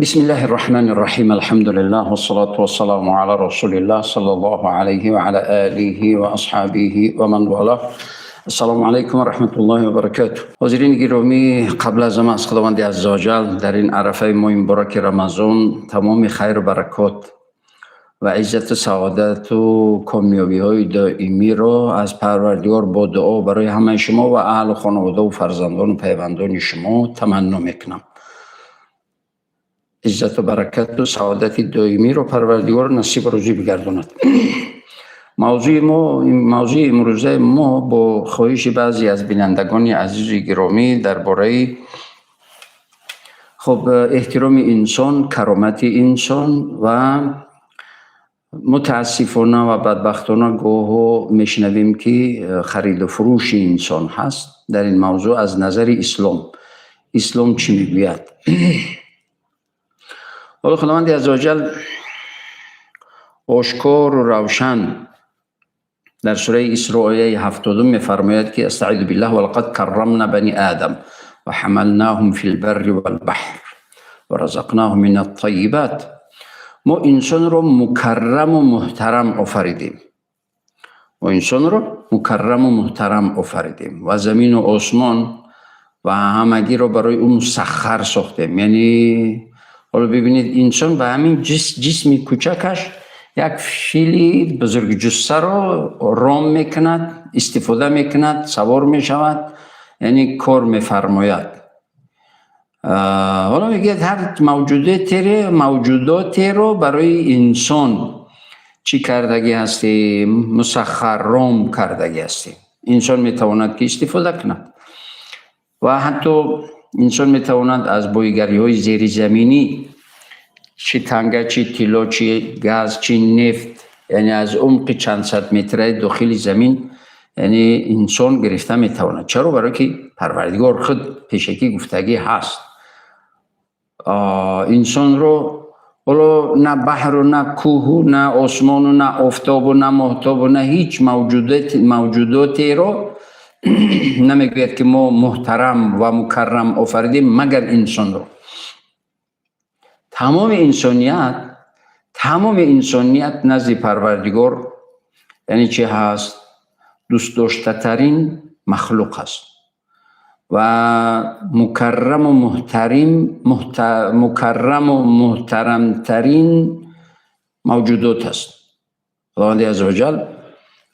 بسم الله الرحمن الرحيم، الحمد لله والصلاة والسلام على رسول الله صلى الله عليه وعلى آله وأصحابه ومن والاه. السلام علیکم و رحمت الله و برکاته. حاضرین گرامی، قبل از همه از خداوند عزوجل در این عرفه ماه مبارک رمضان تمام خیر و برکات و عزت و سعادت و کامیابی های دائمی را از پروردگار با دعا برای همه شما و اهل خانواده و فرزندان و پیوندان شما تمنا میکنم. عزت و برکت و سعادت دائمی رو پروردگار نصیب روزی بگرداند. موضوع ما، موضوع امروزه ما با خواهش بعضی از بینندگان عزیز و گرامی درباره خب احترام انسان، کرامت انسان و متاسفانه و بدبختانه گاهو میشنویم که خرید و فروش انسان هست. در این موضوع از نظر اسلام، اسلام چی میگوید؟ حالا خداوند عزوجل آشکار و روشن در سوره اسراء آیه 70 میفرماید که استعیذ بالله ولقد کرمنا بنی آدم و حملناهم فی البر والبحر و رزقناهم من الطیبات. ما انسان رو مکرم و محترم آفریدیم، ما انسان رو مکرم و محترم آفریدیم و زمین و آسمان و همگی رو برای او مسخر ساختیم. یعنی حالا ببینید، انسان به همین جسم کوچکش یک فیل بزرگ جثه رو رام میکند، استفاده میکند، سوار میشود، یعنی کار میفرماید. حالا میگه هر موجوداتی رو برای انسان چی کردگی هستیم؟ مسخر، رام کردگی هستیم. انسان میتواند که استفاده کند و حتی انسان میتواند از بایگری های زیرزمینی، چی تنگه، چی طلا، چی گاز، چی نفت، یعنی از عمق چند صد متری داخل زمین یعنی انسان گرفته میتواند. چرا؟ برای که پروردگار خود پیشکی گفتگی هست. انسان رو حالا نه بحر و نه کوه و نه آسمان و نه آفتاب و نه ماهتاب و نه هیچ موجوداتی رو نمیگوید که ما محترم و مکرم آفریدیم مگر انسان رو. تمام انسانیت، تمام انسانیت نزد پروردگار یعنی چه هست؟ دوست داشته ترین مخلوق هست و مکرم و محترم، مکرم و محترمترین موجودات است. خداوند عزوجل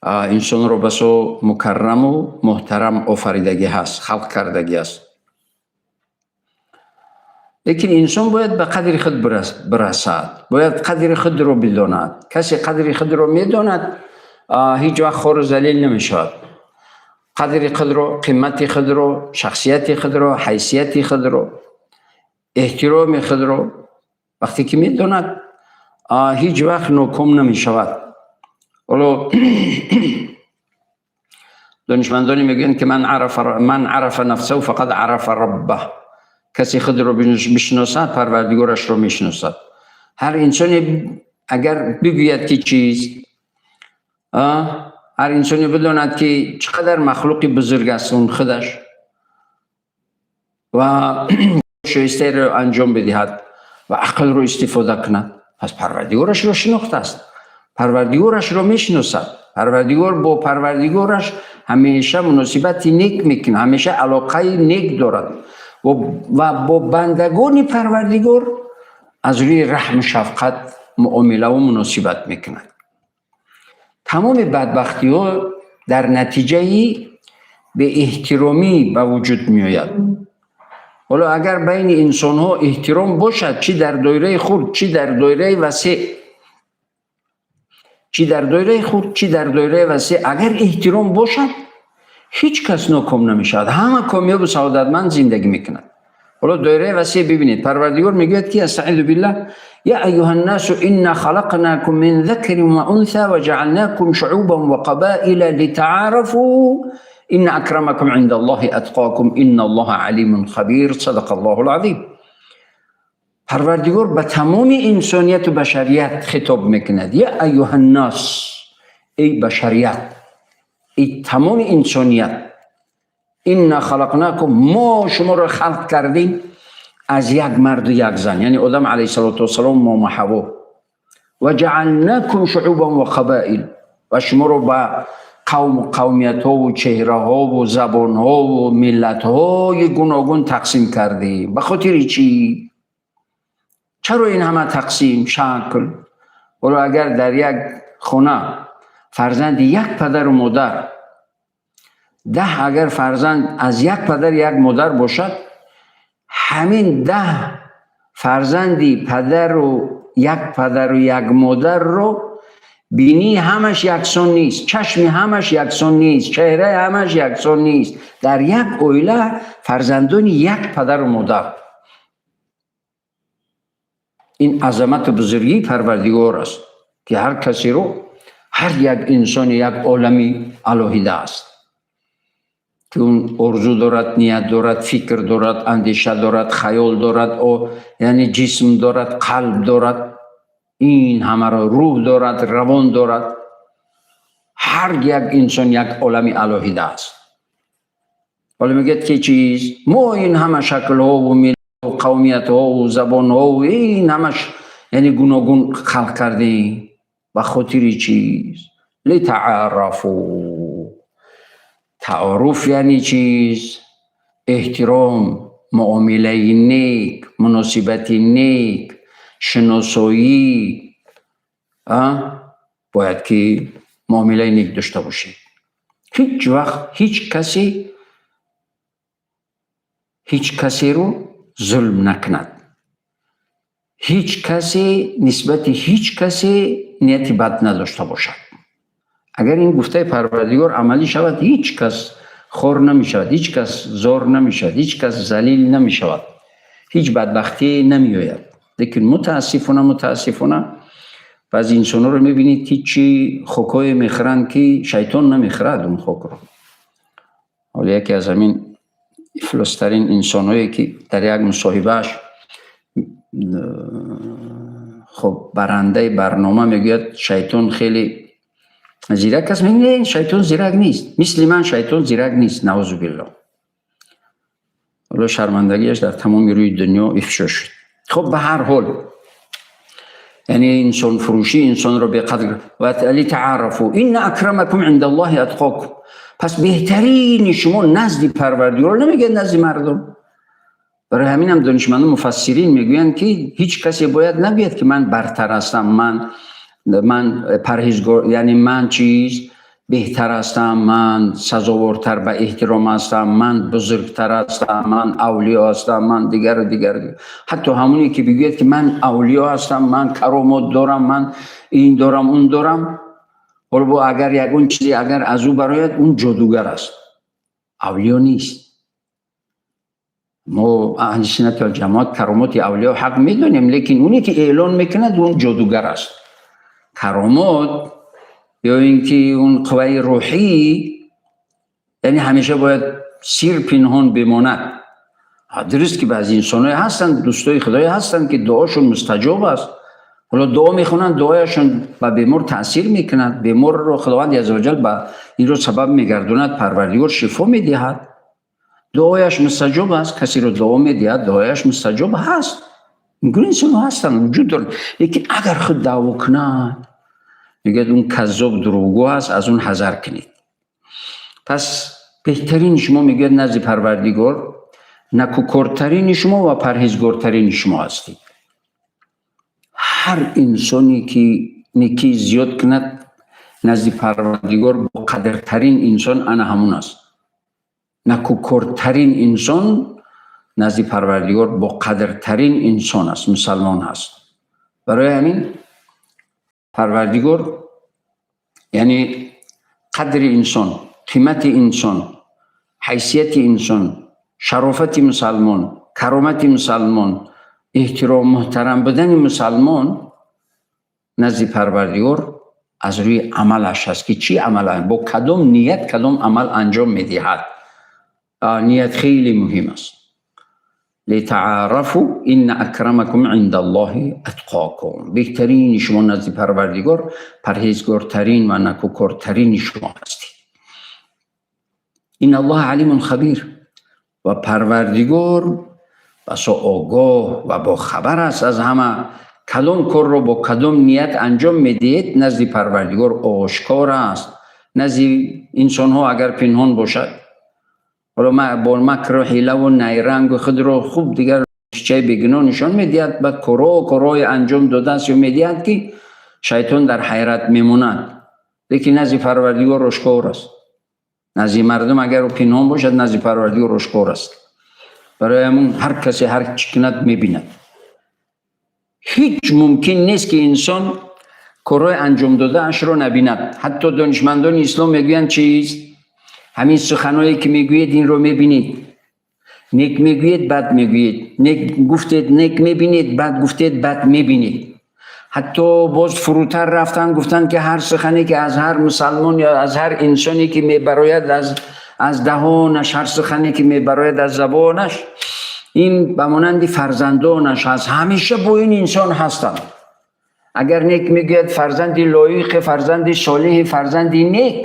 انسان رو بسا مکرم و محترم آفریدگی هست، خلق کردگی است. لیکن انسان باید به قدر خود برسد، باید قدر خود رو بداند. کسی قدر خود رو میداند، هیچ وقت خوار و ذلیل نمیشود. قدر خود رو، قیمت خود رو، شخصیت خود رو، حیثیت خود رو، احترام خود رو وقتی که میداند، هیچ وقت ناکام نمیشود. حالا دانشمندانی میگویند که من عرف نفسه فقد عرف ربه. کسی خود رو بشناسد، پروردگارش رو میشناسد. هر انسانی اگر بگوید که چیز، هر انسانی بداند که چقدر مخلوق بزرگ است اون خودش و شایسته رو انجام بدهد و عقل رو استفاده کند، پس پروردگارش رو شناخته است، پروردگارش رو میشناسد. پروردگار با پروردگارش همیشه مناسبت نیک میکنه، همیشه علاقه نیک دارد و با بندگان پروردگار از روی رحم و شفقت معامله و مناسبت میکند. تمام بدبختی ها در نتیجه بی احترامی به وجود می آید. حالا اگر بین انسان ها احترام باشد، چی در دایره خود، چی در دایره وسیع، چی در دایره خود، چی در دایره وسیع، اگر احترام باشد، هیچ کس ناکام نمی شود، همه کامیاب و سعادتمند زندگی میکند. حالا دایره وسیع ببینید، پروردگار میگوید که استعیذ بالله یا ایها الناس انا خلقناكم من ذكر وانثى وجعلناكم شعوبا وقبائل لتعارفوا ان اکرمکم عند الله اتقاكم ان الله علیم خبیر. صدق الله العظیم. پروردگار به تمام انسانیت و بشریت خطاب میکند: یا ایها الناس، ای بشریت، ای تمام انسانیت، انا خلقناکم، ما شما را خلق کردیم. Аз як марду як зан, яъне Одам алайҳиссалоту вассалом, мома Ҳаво. Ва ҷаалнакум шуъубан ва қабаил, ва шуморо ба қавму қавмиятҳову чеҳраҳову забонҳову миллатҳои гуногун тақсим кардем. Ба хотири чӣ? Чаро ин ҳама тақсим шакл? Ҳоло агар дар як хона фарзанди як падару модар 10, агар фарзанд аз як падар, як модар бошад, ҳамин 10 фарзанди падару як падару як модарро бинии ҳамаш яксон нест, чашми ҳамаш яксон нест, чеҳраи ҳамаш яксон нест. Дар як оила фарзандони як падару модар. Ин азамату бузургии Парвардигор аст, ки ҳар касеро, ҳар як инсони як олами алоҳида аст, ки он орзу дорад, ният дорад, фикр дорад, андеша дорад, хаёл дорад, яъне ҷисм дорад, қалб дорад, ин ҳамаро рӯҳ дорад, равон дорад. Ҳар як инсон як олами алоҳида аст. Ҳоло мегӯяд, ки чиз мо ин ҳама шаклҳову қавмиятҳову забонҳову ин ҳамаш, яъне гуногун халқ кардем, ба хотири чиз? Литаарафу. Таоруф яъне чиз? Эҳтиром, муомилаи нек, муносибати нек, шиносоӣ. Бояд ки муомилаи нек дошта бошед. Ҳеҷ вақт ҳеҷ касе ҳеҷ касеро зулм накунад, ҳеҷ касе нисбати ҳеҷ касе нияти бад надошта бошад. Агар ин гуфтаи Парвардигор амалӣ шавад, ҳеҷ кас хор намешавад, ҳеҷ кас зор намешавад, ҳеҷ кас залил намешавад, ҳеҷ бадбахтие намеояд. Лекин мутаассифона, мутаассифона, баъзе инсонҳоро мебинед, ки чӣ хокҳое мехӯранд, ки шайтон намехӯрад он хокро. Ҳоло яке аз ҳамин ифлостарин инсонҳое, ки дар як мусоҳибааш, хоб, барандаи барнома мегӯяд, шайтон хеле зирак аст. Мегӯяд, шайтон зирак нест, мисли ман шайтон зирак нест, наузу биллоҳ. Ҳоло шармандагиаш дар тамоми рӯи дунё ифшо шуд. Хоб, ба ҳар ҳол, яъне инсонфурӯшӣ, инсонро беқадр. Литаарафу инна акрамакум инда Аллоҳи атқокум. Пас беҳтарини шумо назди Парвардигор, намегӯяд назди мардум. Барои ҳаминам донишмандон, муфассирин мегӯянд, ки ҳеҷ касе бояд нагӯяд, ки ман бартар ҳастам, ман парҳезгор, яъне ман чиз беҳтар ҳастам, ман сазовортар ба эҳтиром ҳастам, ман бузургтар ҳастам, ман авлиё ҳастам, ман дигару дигар. Ҳатто ҳамоне ки бигӯяд, ки ман авлиё ҳастам, ман каромот дорам, ман ин дорам, он дорам, ҳоло бо агар ягон чизе агар аз ӯ барояд, он ҷодугар аст, авлиё нест. Мо аҳли суннати валҷамоат каромоти авлиё ҳақ медонем, лекин оне ки эълон мекунад, он ҷодугар аст. Каромот ё ин ки он қувваи рӯҳӣ, яъне ҳамеша бояд сир пинҳон бимонад. Дуруст ки баъзе инсонҳое ҳастанд, дӯстои худое ҳастанд, ки дуошон мустаҷоб аст. Ҳоло дуо мехонанд, дуояшон ба бемор таъсир мекунад, беморро Худованди аззаваҷал ба инро сабаб мегардонад, Парвардигор шифо медиҳад, дуояш мустаҷоб аст. Касеро дуо медиҳад, дуояш мустаҷоб ҳаст. Ингуна инсонҳо ҳастанд, вуҷуд доранд. Лекин агар худ даъво кунад, мегӯяд, он каззоб, дурӯғгӯ аст, аз он ҳазар кунед. Пас беҳтарини шумо, мегӯяд, назди Парвардигор накӯкортарини шумо ва парҳезгортарини шумо ҳастед. Ҳар инсоне ки некӣ зиёд кунад, назди Парвардигор боқадртарин инсон ана ҳамун аст. Накӯкортарин инсон назди Парвардигор боқадртарин инсон аст, мусалмон ҳаст. Барои ҳамин Парвардигор, яъне қадри инсон, қимати инсон, ҳайсияти инсон, шарофати мусалмон, каромати мусалмон, эҳтиром, муҳтарам будани мусалмон назди Парвардигор аз рӯи амалаш аст, ки чӣ амал, бо кадом ният кадом амал анҷом медиҳад. Ният хеле муҳим аст. Литаарафу инна акрамакум инда Аллоҳи атқокум. Беҳтарини шумо назди Парвардигор парҳезгортарин ва накӯкортарини шумо ҳастед. Инна Аллоҳа алимун хабир. Ва Парвардигор басо огоҳ ва бохабар аст аз ҳама. Кадом корро бо кадом ният анҷом медиҳед, назди Парвардигор ошкор аст. Назди инсонҳо агар пинҳон бошад, ҳоло бо макру ҳилаву найрангу худро хуб дигар чизи бегуноҳ нишон медиҳад, баъд корҳои анҷом додааст ё медиҳад, ки шайтон дар ҳайрат мемонад. Лекин назди Парвардигор ошкор аст. Назди мардум агар пинҳон бошад, назди Парвардигор ошкор аст. Барои ҳамун ҳар касе ҳар чӣ кунад, мебинад. Ҳеҷ мумкин нест, ки инсон корҳои анҷом додаашро набинад. Ҳатто донишмандони ислом мегӯянд, чист? Ҳамин суханое ки мегӯед, инро мебинед. Нек мегӯед, бад мегӯед, нек гуфтед, нек мебинед, бад гуфтед, бад мебинед. Ҳатто боз фурӯтар рафтанд, гуфтанд, ки ҳар сухане ки аз ҳар мусалмон ё аз ҳар инсоне ки мебарояд аз даҳонаш, ҳар сухане ки мебарояд аз забонаш, ин ба монанди фарзандонаш аст, ҳамеша бо ин инсон ҳастанд. Агар нек мегӯяд, фарзанди лоиқе, фарзанди солеҳе, фарзанди нек,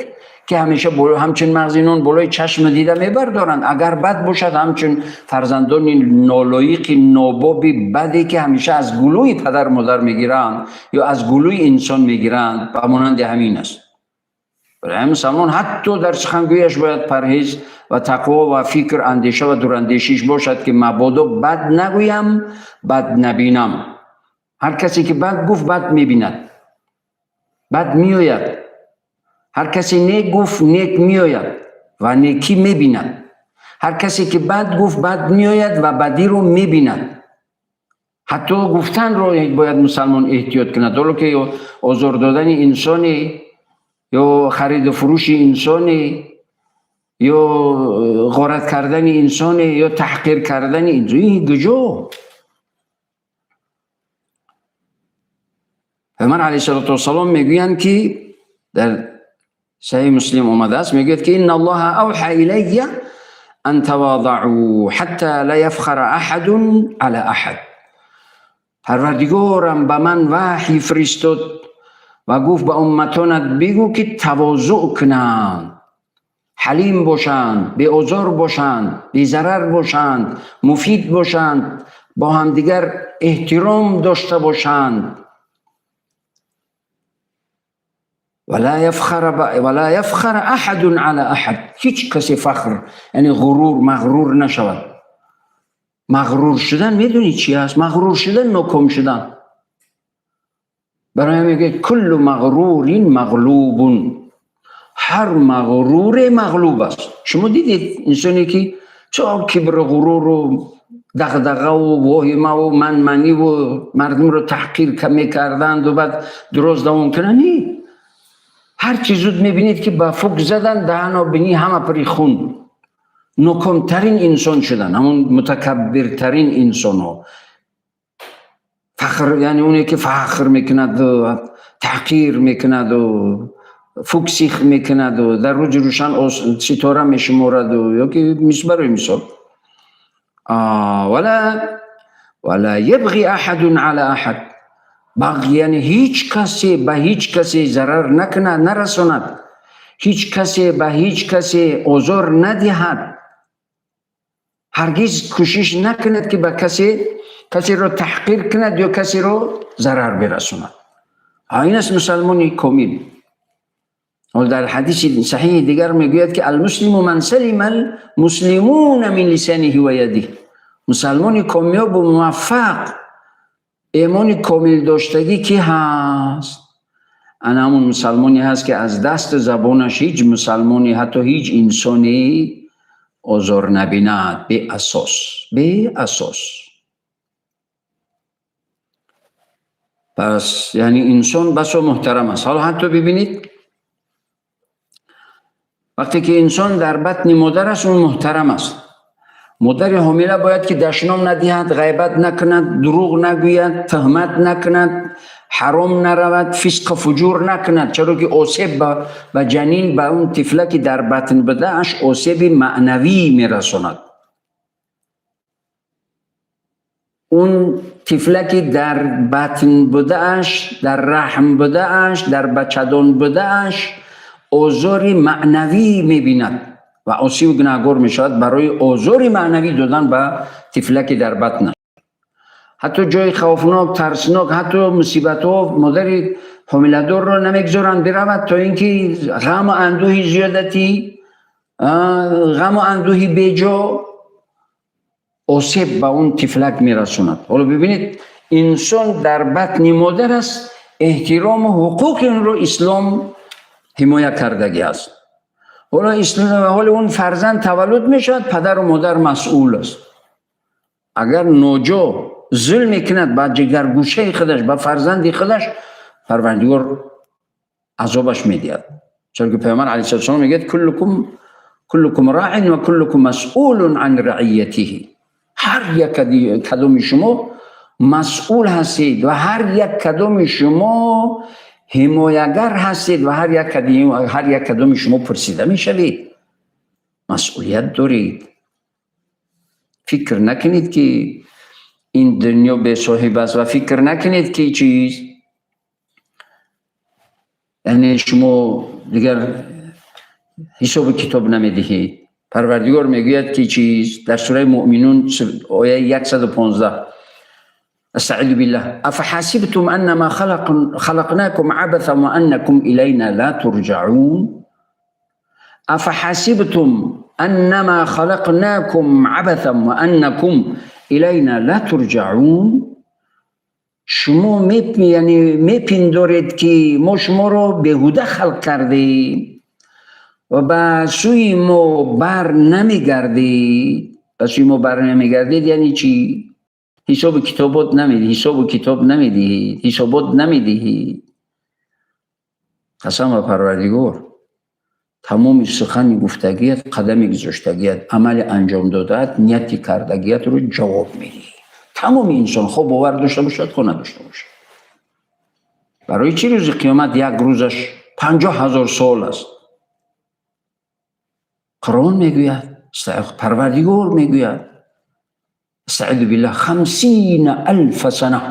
ки ҳамеша ҳамчун мағзи нон болои чашм дида мебардоранд. Агар бад бошад, ҳамчун фарзандони нолоиқи, нобоби, баде, ки ҳамеша аз гулӯи падар модар мегиранд ё аз гулӯи инсон мегиранд, ба монанди ҳамин аст. Барои мусалмон ҳатто дар сухангӯяш бояд парҳез ва тақво ва фикр, андеша ва дурандешиш бошад, ки мабодо бад нагӯям, бад набинам. Ҳар касе ки бад гуфт, бад мебинад, бад меояд. Ҳар касе нек гуфт, нек меояд ва некӣ мебинад. Ҳар касе ки бад гуфт, бад меояд ва бадиро мебинад. Ҳатто гуфтанро бояд мусалмон эҳтиёт кунад, ҳоло ки озор додани инсоне ё хариду фурӯши инсоне ё ғорат кардани инсоне ё таҳқир кардани ин куҷо. Паёмбар алайҳиссалоту вассалом мегӯянд, ки дар Саҳеҳи Муслим омадааст, мегӯяд, ки инна Аллоҳа авҳа илайя ан таводаъу ҳатта ла яфхара аҳадун ала аҳад. Парвардигорам ба ман ваҳй фиристод ва гуфт: ба умматонат бигӯ, ки тавозӯъ кунанд, ҳалим бошанд, беозор бошанд, безарар бошанд, муфид бошанд, бо ҳамдигар эҳтиром дошта бошанд. Вала яфхара аҳадун ала аҳад. Ҳеҷ касе фахр, яъне ғурур, мағрур нашавад. Мағрур шудан медонӣ чи аст? Мағрур шудан ноком шудан. Барои мегӯяд: куллу мағрурин мағлубун. Ҳар мағруре мағлуб аст. Шумо дидед инсоне ки чо кибру ғуруру дағдағаву воҳимаву манманиву мардумро таҳқир мекарданду баъд дуроз давом кунанд? Не, ҳар чи зуд мебинед, ки ба фук задан, даҳано бинӣ ҳама пари хун, нокомтарин инсон шудан, ҳамон мутакаббиртарин инсонҳо. Фахр, яъне оне ки фахр мекунаду таҳқир мекунаду фук сих мекунаду дар рӯзи рӯшан ситора мешумораду ё ки барои мисол. Вала ябғи аҳадун ала аҳад. Бағй, яъне ҳеҷ касе ба ҳеҷ касе зарар накунад, нарасонад, ҳеҷ касе ба ҳеҷ касе озор надиҳад, ҳаргиз кӯшиш накунад, ки ба касе касеро таҳқир кунад ё касеро зарар бирасонад. Ин аст мусалмони комил. Ҳол дар ҳадиси саҳиҳи дигар мегӯяд, ки алмуслиму ман салима алмуслимуна мин лисаниҳи ва ядиҳ. Мусалмони комёбу муваффақ, имони комил доштагӣ ки ҳаст? Ана ҳамун мусалмоне ҳаст, ки аз дасту забонаш ҳеҷ мусалмоне, ҳатто ҳеҷ инсоне озор набинад беасос, беасос. Пас яъне инсон басо муҳтарам аст. Ҳоло ҳатто бибинед, вақте ки инсон дар батни модар аст, ӯ муҳтарам аст. Модари ҳомила бояд ки дашном надиҳад, ғайбат накунад, дурӯғ нагӯяд, тӯҳмат накунад, ҳаром наравад, фисқу фуҷур накунад, чаро ки осеб ба ҷанин, ба он тифла, ки дар батн будааш, осеби маънавӣ мерасонад. Он тифла, ки дар батн будааш, дар раҳм будааш, дар бачадон будааш, озори маънавӣ мебинад. ва осиву гунаҳгор мешавад барои озори маънавӣ додан ба тифлаки дар батнаш. Ҳатто ҷои хавфнок, тарснок, ҳатто мусибатҳо модари ҳомиладорро намегузоранд биравад, то ин ки ғаму андӯҳи зиёдатӣ, ғаму андӯҳи беҷо осеб ба он тифлак мерасонад. Ҳоло бибинед, инсон дар батни модар аст, эҳтирому ҳуқуқи онро ислом ҳимоя кардагӣ аст. Ҳоло он фарзанд таваллуд мешавад, падару модар масъул аст. Агар ноҷо зулм мекунад ба ҷигаргӯшаи худаш, ба фарзанди худаш, Парвардигор азобаш медиҳад. Чунки Паёмбар алайҳиссалоту вассалом мегӯяд: كلكم راع وكلكم مسئول عن رعيته. Ҳар як кадоми шумо масъул ҳастед ва ҳар як кадоми шумо ҳимоягар ҳастед ва ҳар як кадоми шумо пурсида мешавед. Масъулият доред. Фикр накунед, ки ин дунё бесоҳиб аст, ва фикр накунед, ки чиз, яъне шумо дигар ҳисобу китоб намедиҳед. Парвардигор мегӯяд, ки чиз, дар сураи Муъминун, ояи 115: استعيذ بالله، أفحسبتم أنما خلقناكم عبثا وأنكم إلينا لا ترجعون. أفحسبتم أنما خلقناكم عبثا وأنكم إلينا لا ترجعون. Шумо яъне мепиндоред, ки мо шуморо беҳуда халқ кардем ва ба сӯи мо бар намегардед? Ба сӯи мо бар намегардед яъне чӣ? Ҳисобу китобот намедиҳед, ҳисобу китоб намедиҳед, ҳисобот намедиҳед. Қасам ба Парвардигор, тамоми сухани гуфтагият, қадами гузоштагият, амали анҷом додаат, нияти кардагиятро ҷавоб медиҳӣ. Тамоми инсон, хо бовар дошта бошад, хо надошта бошад. Барои чӣ рӯзи қиёмат як рӯзаш 50 000 сол аст? Қуръон мегӯяд, Парвардигор мегӯяд: استعيذ بالله، 50 ألف سنة،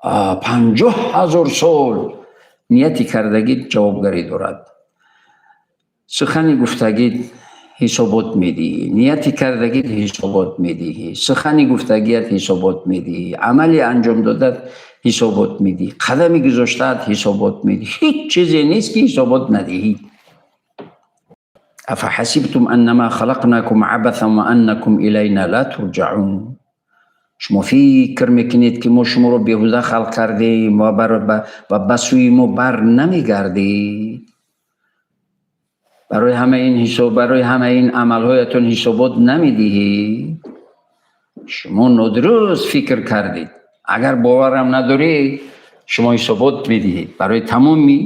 50 000 сол. Нияти кардагит ҷавобгарӣ дорад, сухани гуфтагит ҳисобот медиҳӣ, нияти кардагит ҳисобот медиҳӣ, сухани гуфтагият ҳисобот медиҳӣ, амали анҷом додат ҳисобот медиҳӣ, қадами гузоштаат ҳисобот медиҳӣ. Ҳеҷ чизе нест, ки ҳисобот надиҳӣ. أفحسبتم أنما خلقناكم عبثا وأنكم إلينا لا ترجعون. Шумо фикр мекунед, ки мо шуморо беҳуда халқ кардем ва ба сӯи мо бар намегардед? Барои ҳамаи ин ҳисоб, барои ҳамаи ин амалҳоятон ҳисобот намедиҳед? Шумо нодуруст фикр кардед. Агар боварам надоред, шумо ҳисобот медиҳед. Барои тамоми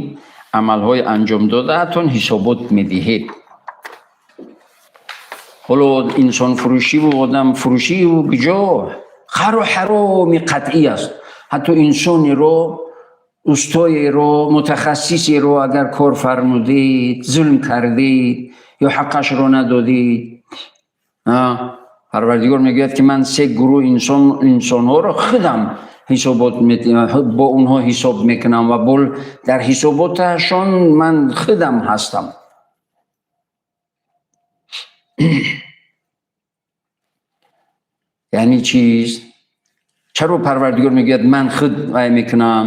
амалҳои анҷомдодаатон ҳисобот медиҳед. Ҳоло инсонфурӯшиву одамфурӯшиву куҷо хару ҳароми қатъӣ аст. Ҳатто инсонеро, устоеро, мутахассисеро агар кор фармудед, зулм кардед ё ҳаққашро надодед, Парвардигор мегӯяд, ки ман се гурӯҳ инсонҳоро худам ҳисобот, бо онҳо ҳисоб мекунам ва бол дар ҳисоботашон ман худам ҳастам. Яъне чиз, чаро Парвардигор мегӯяд, ман худ вай мекунам?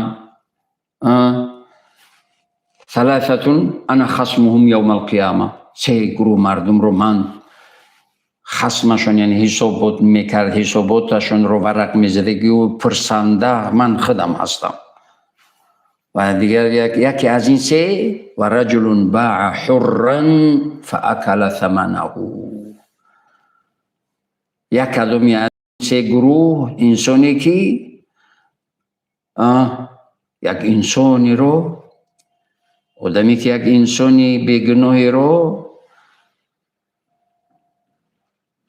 ثلاثة أنا خصمهم يوم القيامة. Се гурӯҳ мардумро ман хасмашон, яъне ҳисобот мекард, ҳисоботашонро варақ мезадагию пурсанда ман худам ҳастам. Ва дигар яке аз ин се: ورجل باع حرا فأكل ثمنه. Як кадоми аз се гурӯҳ инсоне, ки як инсонеро, одаме, ки як инсони бегуноҳеро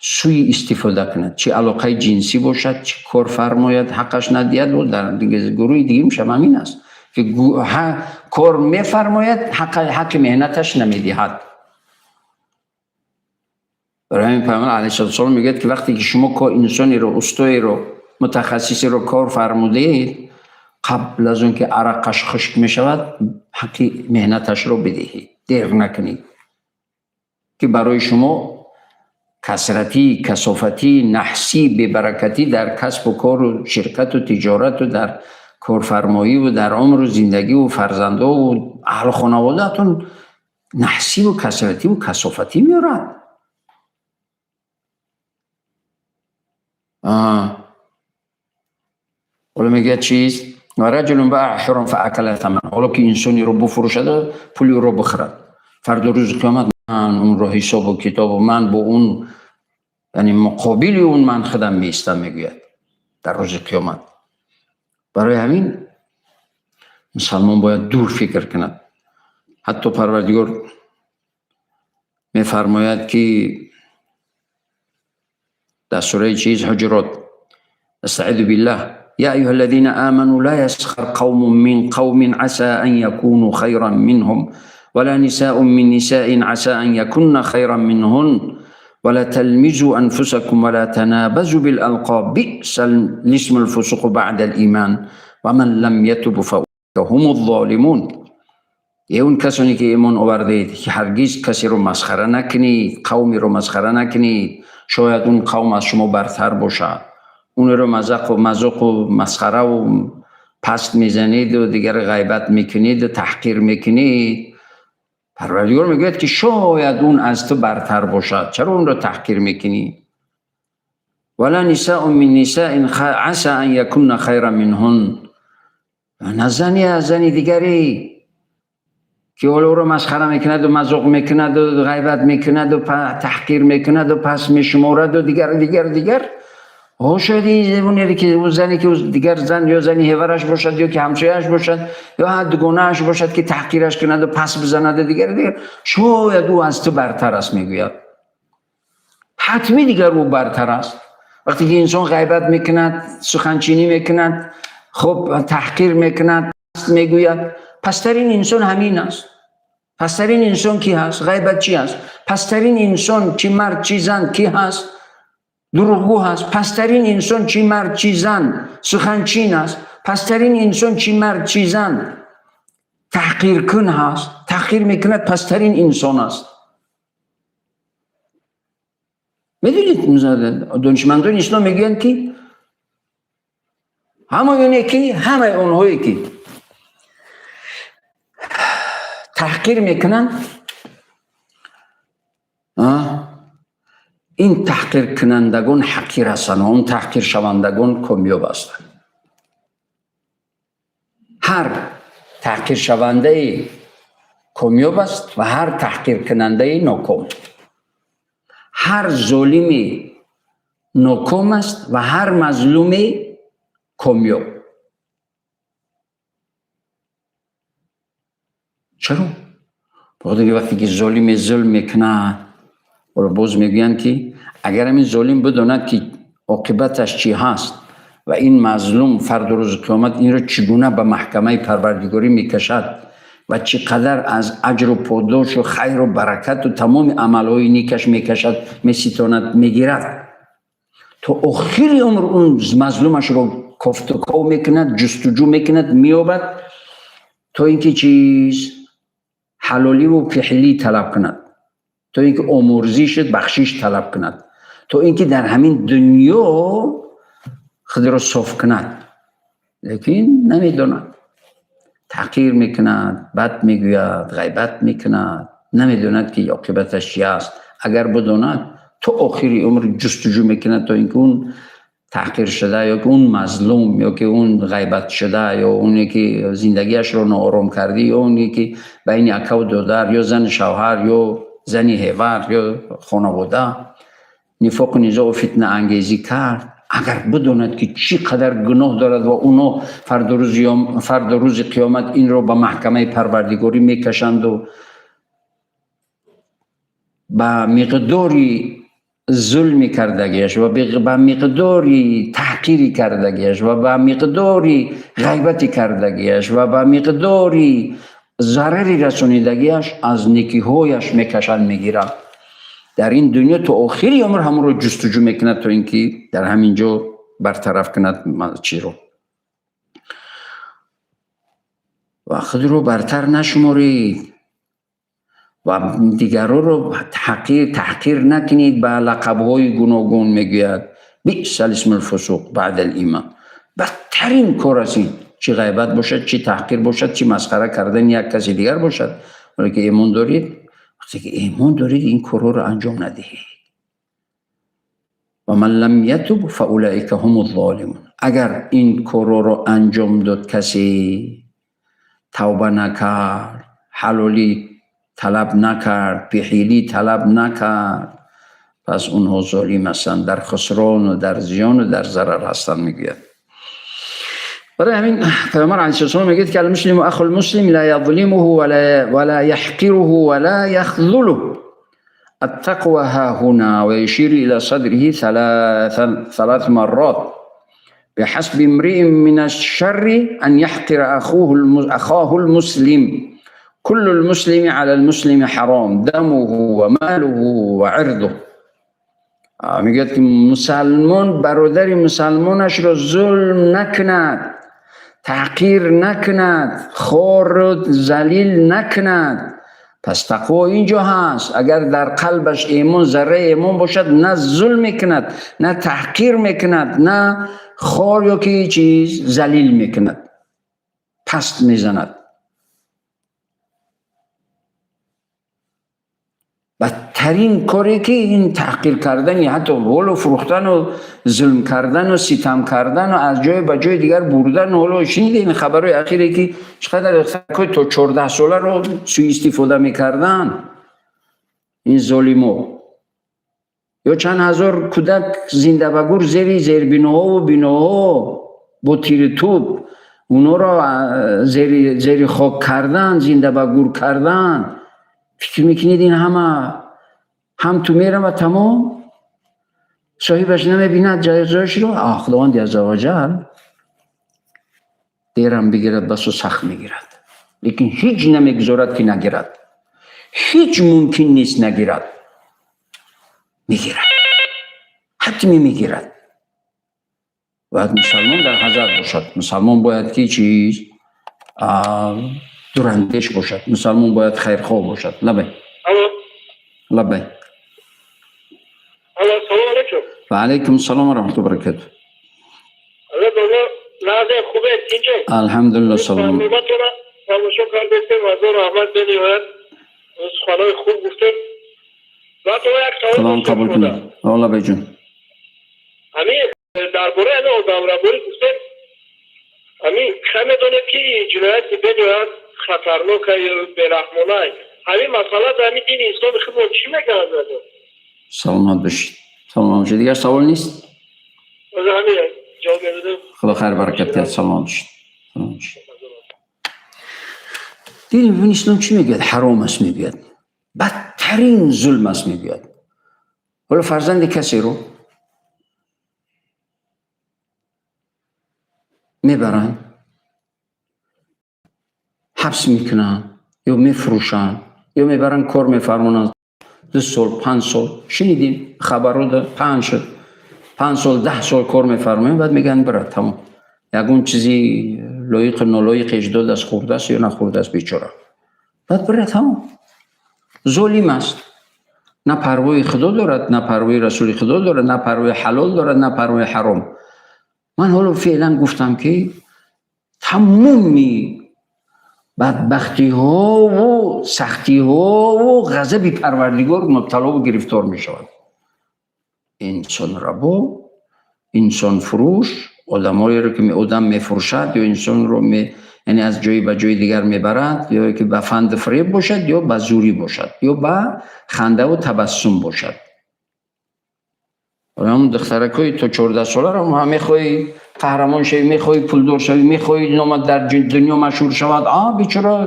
сӯи истифода кунад, чӣ алоқаи ҷинсӣ бошад, чӣ кор фармояд, ҳаққаш надиҳад. Дар гурӯҳи дигимшам ҳамин аст, ки кор мефармояд, ҳаққи меҳнаташ намедиҳад. Барои ҳамин Пайғамбар алайҳиссалоту вассалом мегӯяд, ки вақте ки шумо инсонеро, устоеро, мутахассисеро кор фармудед, қабл аз он ки арақаш хушк мешавад, ҳаққи меҳнаташро бидиҳед, дер накунед. ки барои шумо касратӣ, касофатӣ, наҳсӣ, бебаракатӣ дар касбу кору ширкату тиҷорату дар корфармоӣ ва дар умру зиндагӣ ва фарзандо ва аҳлу хонаводаатон наҳсӣ ва касратӣ ва касофатӣ меорад. Ҳоло мегӯяд чиз? Ва раҷулун баъа ҳурран фаакала самана. Ҳоло ки инсонеро буфурӯшад, пули ӯро бихӯрад. Фардо рӯзи қиёмат ман онро ҳисобу китобу ман бо он, яъне муқобили он ман худам меистам, мегӯяд дар рӯзи қиёмат. Барои ҳамин мусалмон бояд дур фикр кунад. Ҳатто Парвардигор мефармояд, ки дар сураи чиз Ҳуҷурот, астаизу биллаҳ: يا أيها الذين آمنوا لا يسخر قوم من قوم عسى أن يكونوا خيرا منهم ولا نساء من نساء عسى أن يكن خيرا منهن ولا تلمزوا أنفسكم ولا تنابزوا بالألقاب بئس الاسم الفسوق بعد الإيمان ومن لم يتب فأولئك هم الظالمون. Эй он касоне ки имон овардаед, ҳаргиз касеро масхара накунед, қавмеро масхара накунед, шояд он қавм аз шумо бартар бошад. Онро мазоқу масхараву паст мезанеду дигар ғайбат мекунеду таҳқир мекунед. Парвардигор мегӯяд, ки шояд он аз ту бартар бошад, чаро онро таҳқир мекунӣ? Вала нисаун мин нисаин аса ан якунна хайран минҳун. На зане аз зани дигаре ки ҳоло ӯро масхара мекунаду мазоқ мекунаду ғайбат мекунаду таҳқир мекунаду пас мешумораду дигар дигар дигар. Шояд оне ки ӯ зане ки дигар зан ё зани ҳевараш бошад, ё ки ҳамсояаш бошад, ё дугонааш бошад, ки таҳқираш кунаду пас бизанаду дигар дигар, шояд ӯ аз ту бартар аст, мегӯяд. Ҳатмӣ дигар ӯ бартар аст. Вақте ки инсон ғайбат мекунад, суханчинӣ мекунад, хуб таҳқир мекунад, мегӯяд, пасттарин инсон ҳамин аст. Пасттарин инсон ки ҳаст? Ғайбатчӣ аст. Пасттарин инсон, чӣ мард, чӣ зан, ки ҳаст? Дурӯғгӯ ҳаст. Пасттарин инсон, чӣ мард, чӣ зан, суханчин аст. Пасттарин инсон, чӣ мард, чӣ зан, таҳқиркун ҳаст, таҳқир мекунад, пасттарин инсон аст. Медонед, донишмандони ислом мегӯянд, ки ҳамаи оне ки ҳамаи онҳое ки таҳқир мекунанд, ин таҳқиркунандагон ҳақир ҳастанд, он таҳқиршавандагон комёб ҳастанд. Ҳар таҳқиршавандаи комёб аст ва ҳар таҳқиркунандаи ноком. Ҳар золими ноком аст ва ҳар мазлуми комёб. Чаро? Бохотир ки вақте ки золиме зулм мекунад, ҳоло боз мегӯянд, ки агар ҳамин золим бидонад, ки оқибаташ чӣ ҳаст ва ин мазлум фарду рӯзи қиёмат инро чӣ гуна ба маҳкамаи Парвардигорӣ мекашад ва чӣ қадар аз аҷру подошу хайру баракату тамоми амалҳои никаш мекашад, меситонад, мегирад, то охири умр он мазлумашро кофтуков мекунад, ҷустуҷӯ мекунад, меёбад, то ин ки чиз ҳалоливу пиҳлӣ талаб кунад, то ин ки омӯрзишт бахшиш талаб кунад, то ин ки дар ҳамин дунё худро соф кунад. Лекин намедонад, таҳқир мекунад, бад мегӯяд, ғайбат мекунад, намедонад, ки оқибаташ чи аст. Агар бидонад, то охири умр ҷустуҷӯ мекунад, то ин ки он таҳқир шуда, ё ки он мазлум, ё ки он ғайбат шуда, ё оне ки зиндагиашро ноором кардӣ, ё оне ки байни акаву додар, ё зани шавҳар, ё зани ҳевар, ё хонавода нифоқу низоу фитнаангезӣ кард. Агар бидонад, ки чӣ қадар гуноҳ дорад ва оно фардо рӯзи қиёмат инро ба маҳкамаи Парвардигорӣ мекашанду ба миқдори зулми кардагиаш ва ба миқдори таҳқири кардагиаш ва ба миқдори ғайбати кардагиаш ва ба миқдори зарари расонидагиаш аз некиҳояш мекашанд, мегиранд. Дар ин дунё то охири умр ҳамонро ҷустуҷӯ мекунад, то ин ки дар ҳамин ҷо бартараф кунад чиро. Ва худро бартар нашуморед. ва дигарро таҳқир накунед ба лақабҳои гуногун, мегӯяд. بئس الاسم الفسوق بعد الإيمان. бадтарин кор аст ин, чӣ ғайбат бошад, чӣ таҳқир бошад, чӣ масхара кардани як каси дигар бошад. Вале ки имон доред, вақте ки имон доред, ин корҳоро анҷом надиҳед. ومن لم يتب فأولئك هم الظالمون. Агар ин корҳоро анҷом дод, касе тавба накард, ҳалолӣ талаб накард, беҳилӣ талаб накард, пас онҳо золим ҳастанд, дар хусрону дар зиёну дар зарар ҳастанд, мегӯяд. Барои ҳамин Паёмбар алайҳи салом мегӯяд, ки المسلم أخو المسلم لا يظلمه ولا يحقره ولا يخذله. التقوى هاهنا، ويشير إلى صدره ثلاث مرات. بحسب امرئ من الشر أن يحقر أخاه المسلم. كل المسلم على المسلم حرام، دمه وماله وعرضه. میگه که مسلمان برادر مسلمانش را ظلم نکند، تحقیر نکند، خوار و ذلیل نکند. پس تقوا اینجا هست. اگر در قلبش ایمان، ذره ایمان باشد، نه ظلم میکند، نه تحقیر میکند، نه خوار یا که چیز ذلیل میکند، پست میزند. بدترین کاری که این تحقیر کردن، حتی ولو فروختن و ظلم کردن و ستم کردن و از جای به جای دیگر بردن. حالا شنیده این خبرهای اخیری که چقدر تا 14 ساله رو سوء استفاده میکردن این ظالمو، یا چند هزار کودک زنده به گور زیر زیربیناها و بیناها با تیر توپ اونا را زیر خاک کردن، زنده به گور کردن. فکر میکنید این همه هم تو میرم و تمام صاحبش نمیبیند جایزش رو؟ خداوند عزوجل دیرم بگیرد بس و سخت میگیرد، لیکن هیچ نمیگذارد که نگیرد. هیچ ممکن نیست نگیرد. میگیرد، حتمی میگیرد. باید مسلمان در حذر باشد. مسلمان باید که چیز دوراندیش باشد. مسلمان باید خیرخواه باشد. لبی لبی. سلام علیکم. و علیکم السلام و رحمت و برکاته. الحمدلله. سلام. تماشا کردیم، از رحمت بنیاد سخنای خوب گفتیم. خدا قبول کنه. الله بجون. همین درباره همین آدم ربایی گفتیم، همین که میدونید که جنایت بنیاد خطرناک بی‌رحمانه. همین مسئله در همین دین اسلام خودمون چی میگه؟ سلامت باشید. سلامت باشید. دیگر سوال نیست؟ همین جواب میدادم. خدا خیر برکت ده. سلامت باشید. سلامت باشید. دین اسلام چی میگوید؟ حرام است میگوید. بدترین ظلم است میگوید. حالا فرزند کسی رو میبرن، حبس میکنن یا میفروشن یا میبرن کار میفرمونن 2 سال 5 سال. شنیدین خبر رو؟ 5 سال 10 سال کار میفرمایند، بعد میگن برا تمام. یکون چیزی لایق نالایق اجداد از خورده است یا نخورده است بیچاره، بعد برا تمام. ظلم است. نه پروای خدا دارد، نه پروای رسول خدا دارد، نه پروای حلال دارد، نه پروای حرام. من حالا فعلا گفتم که تمامی بدبختی ها و سختی ها و غضب پروردگار مبتلا و گرفتار می شود. انسان ربا، انسان فروش، آدمایی رو که آدم میفروشد یا انسان رو یعنی از جایی به جای دیگر میبرد، یا که به فند فریب باشد یا به زوری باشد یا به خنده و تبسم باشد. همون دخترکای تا 14 ساله رو هم میخوای قهرمان شوی، میخوای پولدار شوی، میخوای نامت در دنیا مشهور شود. بیچاره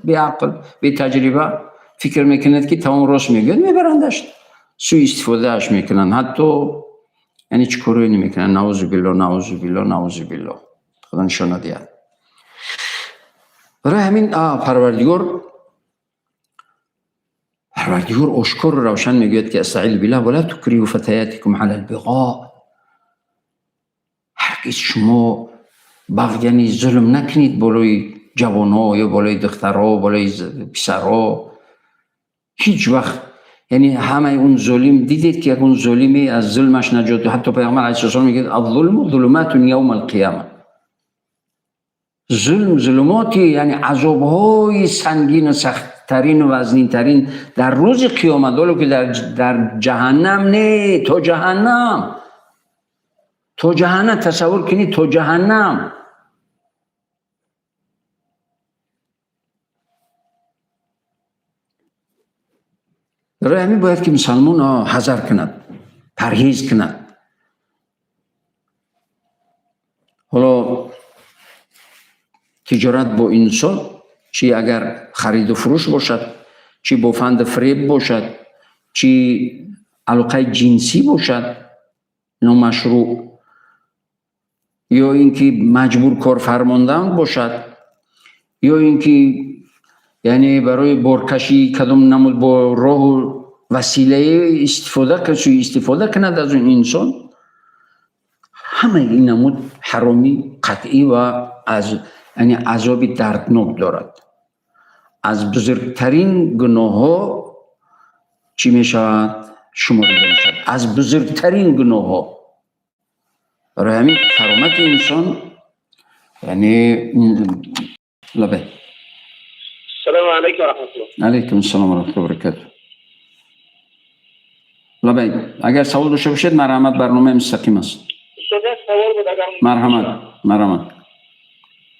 بی عقل بی تجربه فکر میکند که تمام راست میگوید، میبرندش سوء استفادهش میکنن، حتی یعنی چه کاری نمیکنن. نعوذ بالله، نعوذ بالله، نعوذ بالله. خدا نشان ندهد. برای همین پروردگار آشکار و روشن میگوید که استعیذ بالله ولا تکرهوا فتیاتکم علی البغاء. هرگز شما بغی یعنی ظلم نکنید بالای جوانها یا بالای دخترها، بالای پسرها. Ҳеҷ вақт, яъне ҳамаи он золим, дидед ки як он золиме аз зулмаш наҷот, ҳатто Паёмбар алайҳиссалом мегӯяд: الظلم ظلمات يوم القيامة. Зулм зулумоти, яъне азобҳои сангин ва сахттарин ва вазнинтарин дар рӯзи қиёмат, ҳоло ки дар ҷаҳаннам не, то ҷаҳаннам, то ҷаҳаннам, тасаввур кунед, то ҷаҳаннам. Барои ҳамин бояд ки мусалмон ҳазар кунад, парҳез кунад. Ҳоло тиҷорат бо инсон, чи агар хариду фурӯш бошад, чи бо фанду фиреб бошад, чи алоқаи ҷинсӣ бошад номашрӯъ, ё ин ки маҷбур кор фармондан бошад, ё ин ки яъне барои боркашӣ кадом намуд бо роҳу василае истифода суистифода кунад аз он инсон, ҳамаи ин намуд ҳаромӣ қатъӣ ва аз, яъне азоби дарднок дорад. Аз бузургтарин гуноҳҳо чӣ мешавад? Шуморида мешавад. Аз бузургтарин гуноҳҳо. Барои ҳамин каромати инсон, яъне лабай. Салому алайкум ва раҳматуллоҳ. Алайкум ассалом ва раҳматуллоҳи ва баракатуҳ. Лабай, агар савол дошта бошед, марҳамат, барномаи мустақим аст. Устод, як савол буд, агар Марҳамат, марҳамат.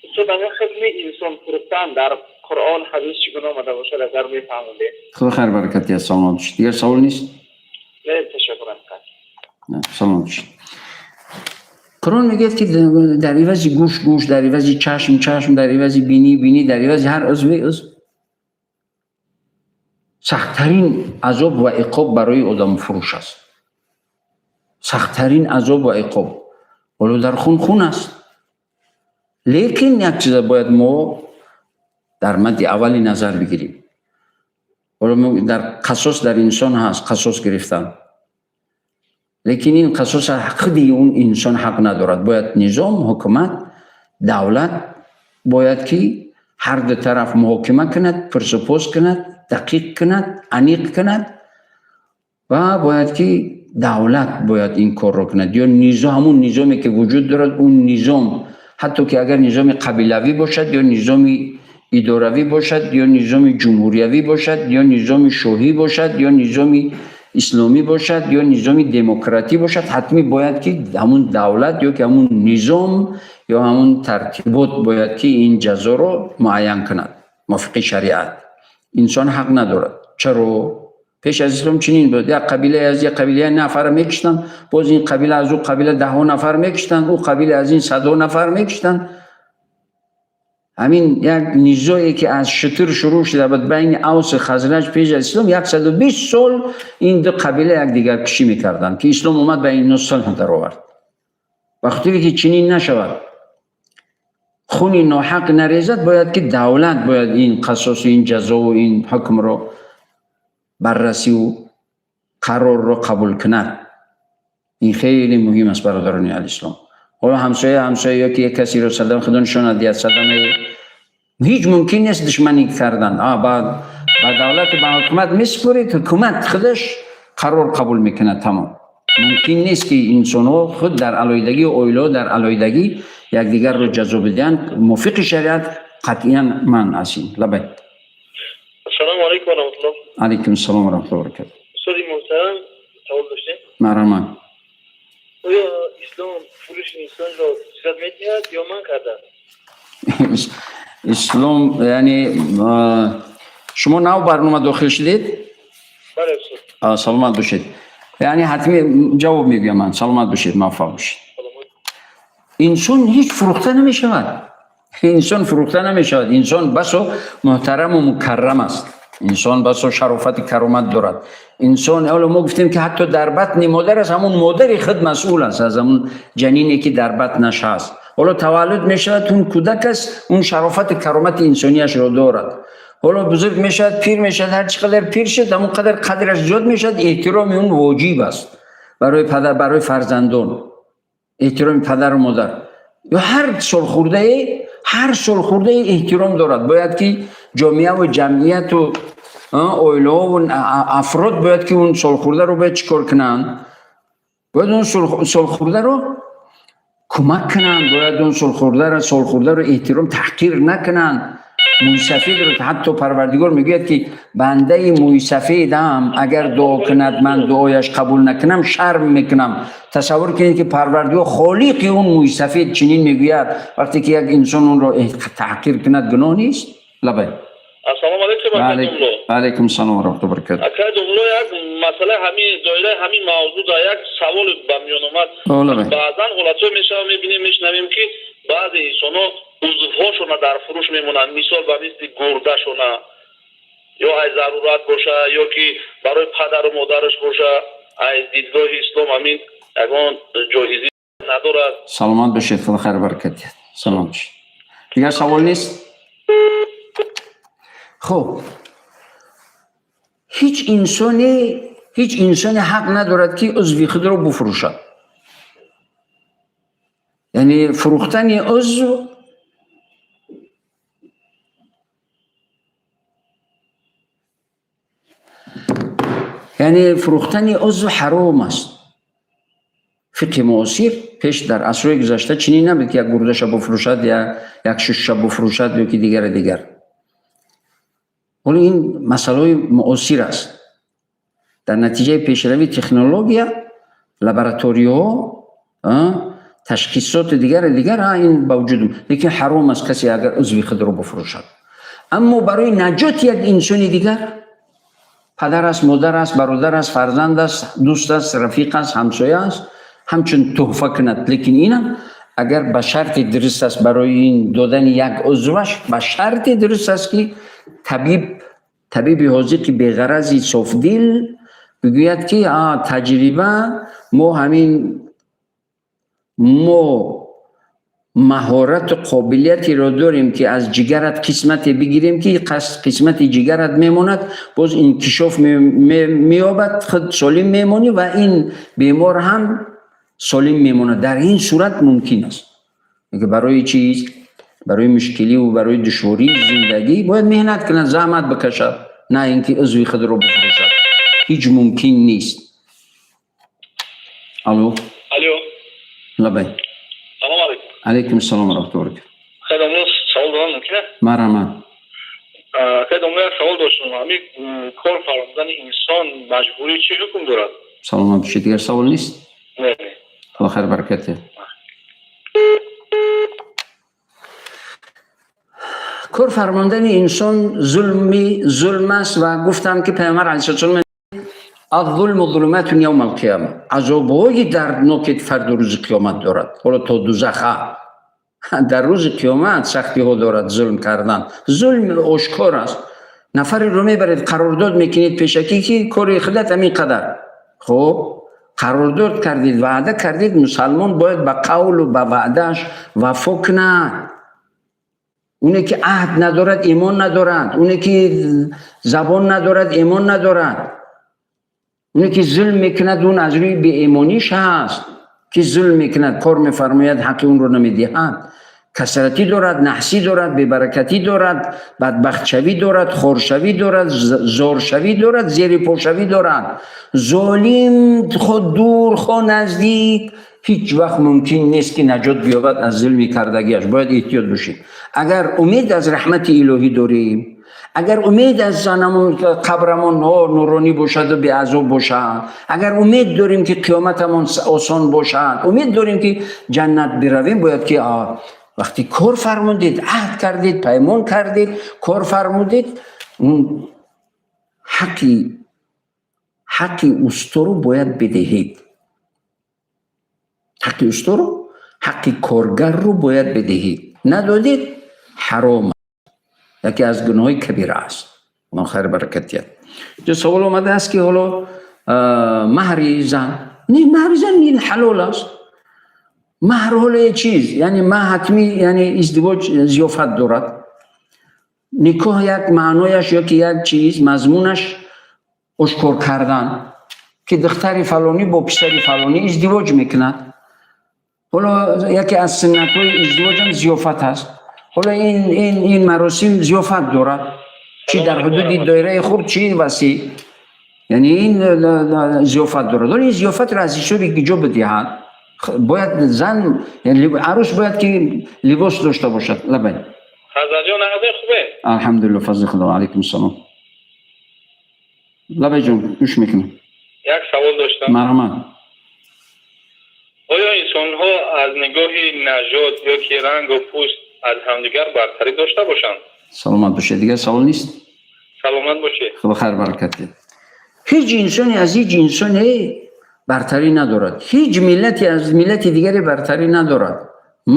Устод, агар хидми инсон фурӯхтан дар Қуръон, ҳадис чӣ гуна омада бошад, агар мефаҳмондед. Худо хайр баракат диҳад, саломат бошед. Дигар савол нест? Не, ташаккур. Не, саломат бошед. Қуръон мегӯяд ки дар ивази гӯш гӯш, дар ивази чашм чашм, дар ивази бинӣ бинӣ, дар ивази ҳар узве узв. Сахттарин азоб ва иқоб барои одамфурӯш аст. Сахттарин азоб ва иқоб. Ҳоло дар хун хун аст. Лекин як чиза бояд мо дар мадди аввали назар бигирем. Ҳоло дар қасос дар инсон ҳаст, қасос гирифтан. Лекин ин қасос худи он инсон ҳақ надорад. Бояд низом, ҳукумат, давлат бояд ки ҳар ду тараф муҳокима кунад, пурсупос кунад, дақиқ кунад, аниқ кунад ва бояд ки давлат бояд ин корро кунад. Ё низом, ҳамун низоме ки вуҷуд дорад, он низом, ҳатто ки агар низоми қабилавӣ бошад, ё низоми идоравӣ бошад, ё низоми ҷумҳуриявӣ бошад, ё низоми шоҳӣ бошад, ё низоми исломӣ бошад, ё низоми демократӣ бошад, ҳатмӣ бояд ки ҳамун давлат ё ки ҳамун низом ё ҳамун тартибот бояд ки ин ҷазоро муайян кунад мувофиқи шариат. Инсон ҳақ надорад. Чаро? Пеш аз ислом чунин буд. Як қабила аз як қабила як нафар мекуштанд, боз ин қабила аз ӯ қабила даҳҳо нафар мекуштанд, ӯ қабила аз ин садҳо нафар мекуштанд. Ҳамин як низое ки аз шутур шурӯъ шуда буд байни Авс ва Хазраҷ пеш аз ислом, 120 сол ин ду қабила якдигаркушӣ мекарданд, ки ислом омад ба инҳо сулҳ даровард. Ба хотире ки чунин нашавад, хуни ноҳақ нарезад, бояд ки давлат бояд ин қасосу ин ҷазову ин ҳукмро баррасиву қарорро қабул кунад. Ин хеле муҳим аст, бародарони алислом. Ҳоло ҳамсоя ҳамсоя ё ки як касеро садама, худо нишонад диҳад, садамаи ҳеҷ мумкин нест душманӣ кардан. Ба давлату ба ҳукумат месупоред, ҳукумат худаш қарор қабул мекунад, тамом. Мумкин нест ки инсонҳо худ дар алоҳидагӣ, оилаҳо дар алоҳидагӣ якдигарро ҷазо бидиҳанд. Мувофиқи шариат қатъиян манъ аст ин. Лабай. Ассалому алайкум ва раҳматуллоҳ. Алайкум ассалом ва раҳматуллоҳи ва баракатуҳ. Устоди муҳтарам, савол доштем? Марҳамат. Оё ислом фурӯши инсонро иҷозат медиҳад ё манъ кардааст? Ислом, яъне шумо нав барнома дохил шудед? Бале, устод. Саломат бошед. Яъне ҳатми ҷавоб мегӯям ман. Саломат бошед, муваффақ бошед. Саломат. Инсон ҳеҷ фурӯхта намешавад. Инсон фурӯхта намешавад. Инсон басо муҳтараму мукаррам аст. Инсон басо шарофати каромат дорад. Инсон, ҳоло мо гуфтем ки ҳатто дар батни модар аст, ҳамун модари худ масъул аст аз ҳамун ҷанине ки дар батнаш ҳаст. Ҳоло таваллуд мешавад, он кӯдак аст, он шарофати каромати инсонияшро дорад. Ҳоло бузург мешавад, пир мешавад, ҳар чӣ қадар пир шуд, ҳамон қадар қадраш зиёд мешавад, эҳтироми он воҷиб аст барои падар, барои фарзандон, эҳтироми падару модар. Ё ҳар солхӯрдае, ҳар солхӯрдае эҳтиром дорад. Бояд ки Ҷомеа ва ҷамъияту оилаҳо ва афрод бояд ки он солхӯрдаро бояд чӣ кор кунанд? Бояд он солхӯрдаро кӯмак кунанд, бояд он солхӯрдаро эҳтиром, таҳқир накунанд. Мӯйсафедро ҳатто Парвардигор мегӯяд, ки бандаи мӯйсафедам агар дуо кунад, ман дуояш қабул накунам, шарм мекунам. Тасаввур кунед, ки Парвардигор, холиқи он мӯйсафед, чунин мегӯяд. Вақте ки як инсон онро таҳқир кунад, гуноҳ нест? Лабай. Ассалому алайкум, акай домло. Ва алайкум салом ва раҳматуллоҳи ва баракатуҳ. Акай домло, як масъала, ҳамин доираи ҳамин мавзӯъ дар як савол ба миён омад. Лабай. Баъзан ҳолатҳое мешавад, мебинем, мешунавем, ки баъзе инсонҳо узвҳошона дар фурӯш мемонанд, мисол ба мисли гурдашона, ё аз зарурат боша, ё ки барои падару модараш боша. Аз дидгоҳи ислом ҳамин ягон ҷоизӣ надорад? Саломат бошед, Худо хайр баракат диҳад. Саломат бошед. Дигар савол нест? Хуб, ҳеҷ инсоне ҳақ надорад, ки узви худро буфурӯшад. Яъне фурӯхтани узв ҳаром аст. Фиқҳи муосир, пеш дар асрҳои гузашта чунин набуд, ки як гурдаша буфурӯшад, я як шушша буфурӯшад, ё ки дигара дигар. Ҳоло ин масъалаҳои муосир аст. Дар натиҷаи пешравии технология, лабораторияҳо, ташхисоту дигари дигар, ин ба вуҷуд, лекин ҳаром аст касе агар узви худро буфурӯшад. Аммо барои наҷоти як инсони дигар, падар аст, модар аст, бародар аст, фарзанд аст, дӯст аст, рафиқ аст, ҳамсоя аст, ҳамчун туҳфа кунад. Лекин инам агар ба шарти дуруст аст, барои ин додани як узваш ба шарти дуруст аст, ки табиби ҳозиқи беғарази софдил бигӯяд, ки таҷриба мо ҳамин, мо маҳорату қобилиятеро дорем, ки аз ҷигарат қисмате бигирем, ки қисмати ҷигарат мемонад, боз инкишоф меёбад, худ солим мемонӣ ва ин бемор ҳам солим мемонад. Дар ин сурат мумкин аст. Барои чиз, барои мушкилӣ ва барои душвории зиндагӣ бояд меҳнат кунад, заҳмат бикашад, на ин ки узви худро бифурӯшад. Ҳеҷ мумкин нест. Алло. Алло. Лабай. Салом алейкум. Алейкум салом ва раҳматуллоҳи ва баракатуҳ. Акай домло, савол додам мумкин аст? Марҳамат. Акай домло, як савол доштам. Ҳамин кор фармудани инсон маҷбурӣ чӣ ҳукм дорад? Саломат бошед. Дигар савол нест? Не, не. Худо хайр баракат диҳад. Кор фармондани инсон зулм аст ва гуфтам, ки Паёмбар алайҳиссалом: الظلم ظلمات يوم القيامة. Азобҳои дардноке фарду рӯзи қиёмат дорад. Ҳоло то дузаха дар рӯзи қиёмат сахтиҳо дорад зулм кардан. Зулм ошкор аст. Нафареро мебаред, қарордод мекунед пешакӣ, ки кори худат ҳамин қадар. Хуб, қарордод кардед, ваъда кардед, мусалмон бояд ба қавлу ба ваъдааш вафо кунад. Оне ки аҳд надорад, имон надорад. Оне ки забон надорад, имон надорад. Оне ки зулм мекунад, он аз рӯи беимониш ҳаст, ки зулм мекунад, кор мефармояд, ҳаққи онро намедиҳад. Касратӣ дорад, наҳсӣ дорад, бебаракатӣ дорад, бадбахтшавӣ дорад, хоршавӣ дорад, зоршавӣ дорад, зерипошавӣ дорад. Золим хо дур, хо наздик, ҳеҷ вақт мумкин нест, ки наҷот биёбад аз зулми кардагиаш. Бояд эҳтиёт бошед. Агар умед аз раҳмати илоҳӣ дорем, агар умед аз занамон қабрамон нуронӣ бошаду беазоб бошад, агар умед дорем, ки қиёматамон осон бошад, умед дорем, ки ҷаннат биравем, бояд ки вақти кор фармудед, аҳд кардед, паймон кардед, кор фармудед, ҳаққи усторо бояд бидиҳед. Ҳаққи усторо, ҳаққи коргарро бояд бидиҳед. Надодед, ҳаром, яке аз гуноҳои кабира аст. Худо хайр баракат диҳад. Инҷо савол омадааст, ки ҳоло маҳри зан, не, маҳри зан ин ҳалол аст. Маҳр ҳоло як чиз, яъне ма ҳатмӣ, яъне издивоҷ зиёфат дорад. Никоҳ як маънояш ё ки як чиз мазмунаш ошкор кардан, ки духтари фалонӣ бо писари фалонӣ издивоҷ мекунад. Ҳоло яке аз суннатҳои издивоҷам зиёфат аст. Ҳоло ин маросим зиёфат дорад, чӣ дар ҳудуди доираи хурд, чӣ васеъ, яъне ин зиёфат дорад. Ҳоло ин зиёфатро аз ҳисоби киҷо бидиҳад? Бояд зан, арӯс бояд ки либос дошта бошад. Лабай. Ҳазратҷон, ҳазрат, хубе? Алҳамдулилла, фазли Худо. Алайкум салом, лабай ҷон, гӯш мекунам. Як савол доштам. Марҳамат. Оё инсонҳо аз нигоҳи нажод ё ки рангу пӯст аз ҳамдигар бартарӣ дошта бошанд? Саломат бошед. Дигар савол нест? Саломат бошед. Худо хайр баракат диҳад. Ҳеҷ инсоне аз ҳеҷ инсоне бартарӣ надорад, ҳеҷ миллате аз миллати дигаре бартарӣ надорад,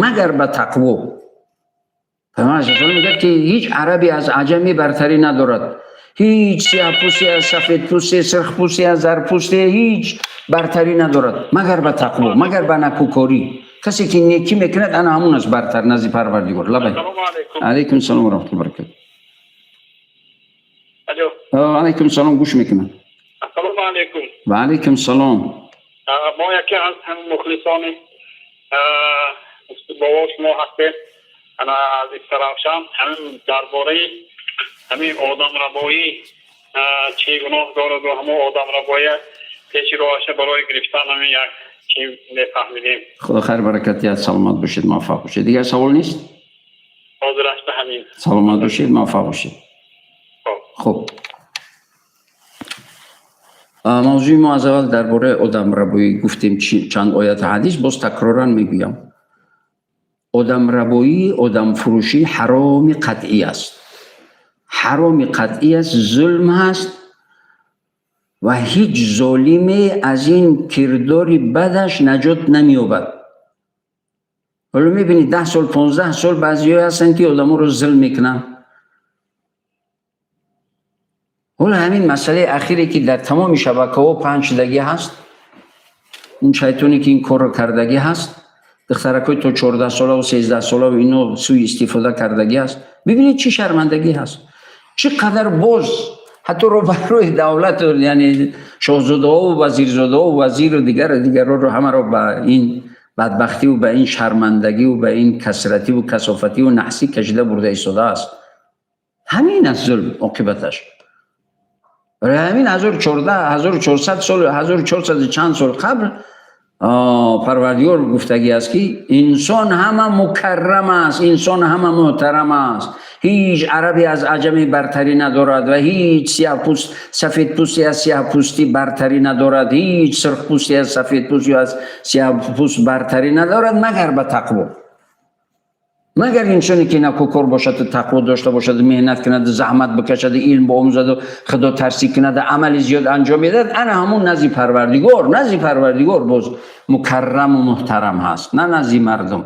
магар ба тақво. Паёмбар мегӯяд, ки ҳеҷ арабе аз аҷамӣ бартарӣ надорад, ҳеҷ сиёҳпӯсте аз сафедпӯсте, сирхпӯсте аз зарпӯсте ҳеҷ бартарӣ надорад, магар ба тақво, магар ба накӯкорӣ. Касе ки некӣ мекунад, ана ҳамун аст бартар назди Парвардигор. Лабай. Алайкум салом ва раҳматуллоҳи баракатуҳ. Алайкум салом, гӯш мекунам. Ассалому алайкум. Ва алайкум салом. Мо яке аз ҳамин мухлисони бобо шумо ҳастем, ана аз Истаравшан. Ҳамин дар бораи ҳамин одамрабоӣ, чӣ гуноҳ дорад ва ҳамон одамрабоия пеши роҳаша барои гирифтан ҳамин як чӣ мефаҳмидем. Худо хайр баракат диҳад, саломат бошед, муваффақ бошед. Дигар савол нест? Ҳозир аста ҳамин. Саломат бошед, муваффақ бошед. Хуб, мавзӯи мо аз аввал дар бораи одамрабоӣ гуфтем, чанд оят ҳадис, боз такроран мегӯям: одамрабоӣ, одамфурӯшӣ ҳароми қатъӣ аст, ҳароми қатъӣ аст, зулм ҳаст ва ҳеҷ золиме аз ин кирдори бадаш наҷот намеёбад. Ҳоло мебинед, 10 сол, 15 сол баъзиҳое ҳастанд, ки одаморо зулм мекунанд. Ҳоло ҳамин масъалаи ахире, ки дар тамоми шабакаҳо паҳн шудагӣ ҳаст, он шайтоне, ки ин корро кардагӣ ҳаст, духтаракҳои то 14 солаву 13 солаву ино сӯи истифода кардагӣ ҳаст. Бибинед, чӣ шармандагӣ ҳаст, чӣ қадар боз ҳатто роҳбарои давлат, яъне шоҳзодаҳову вазирзодаҳову вазиру дигару дигарро, ҳамаро ба ин бадбахтиву ба ин шармандагиву ба ин касративу касофативу наҳсӣ кашида бурда истодааст. Ҳамин аст зулм, оқибаташ. Барои ҳамин 1400 сол, 1400 чанд сол қабл Парвардигор гуфтагӣ аст, ки инсон ҳама мукаррам аст, инсон ҳама муҳтарам аст, ҳеҷ арабе аз аҷаме бартарӣ надорад ва ҳеҷ сиёҳпӯст сафедпӯсте аз сиёҳпӯстӣ бартарӣ надорад, ҳеҷ сирхпӯсте аз сафедпӯст ё аз сиёҳпӯст бартарӣ надорад, магар ба тақво, магар инсоне ки накӯкор бошаду тақво дошта бошаду меҳнат кунаду заҳмат бикашаду илм биомӯзаду худотарсӣ кунаду амали зиёд анҷом медиҳад, ана ҳамун назди Парвардигор боз мукарраму муҳтарам ҳаст, на назди мардум.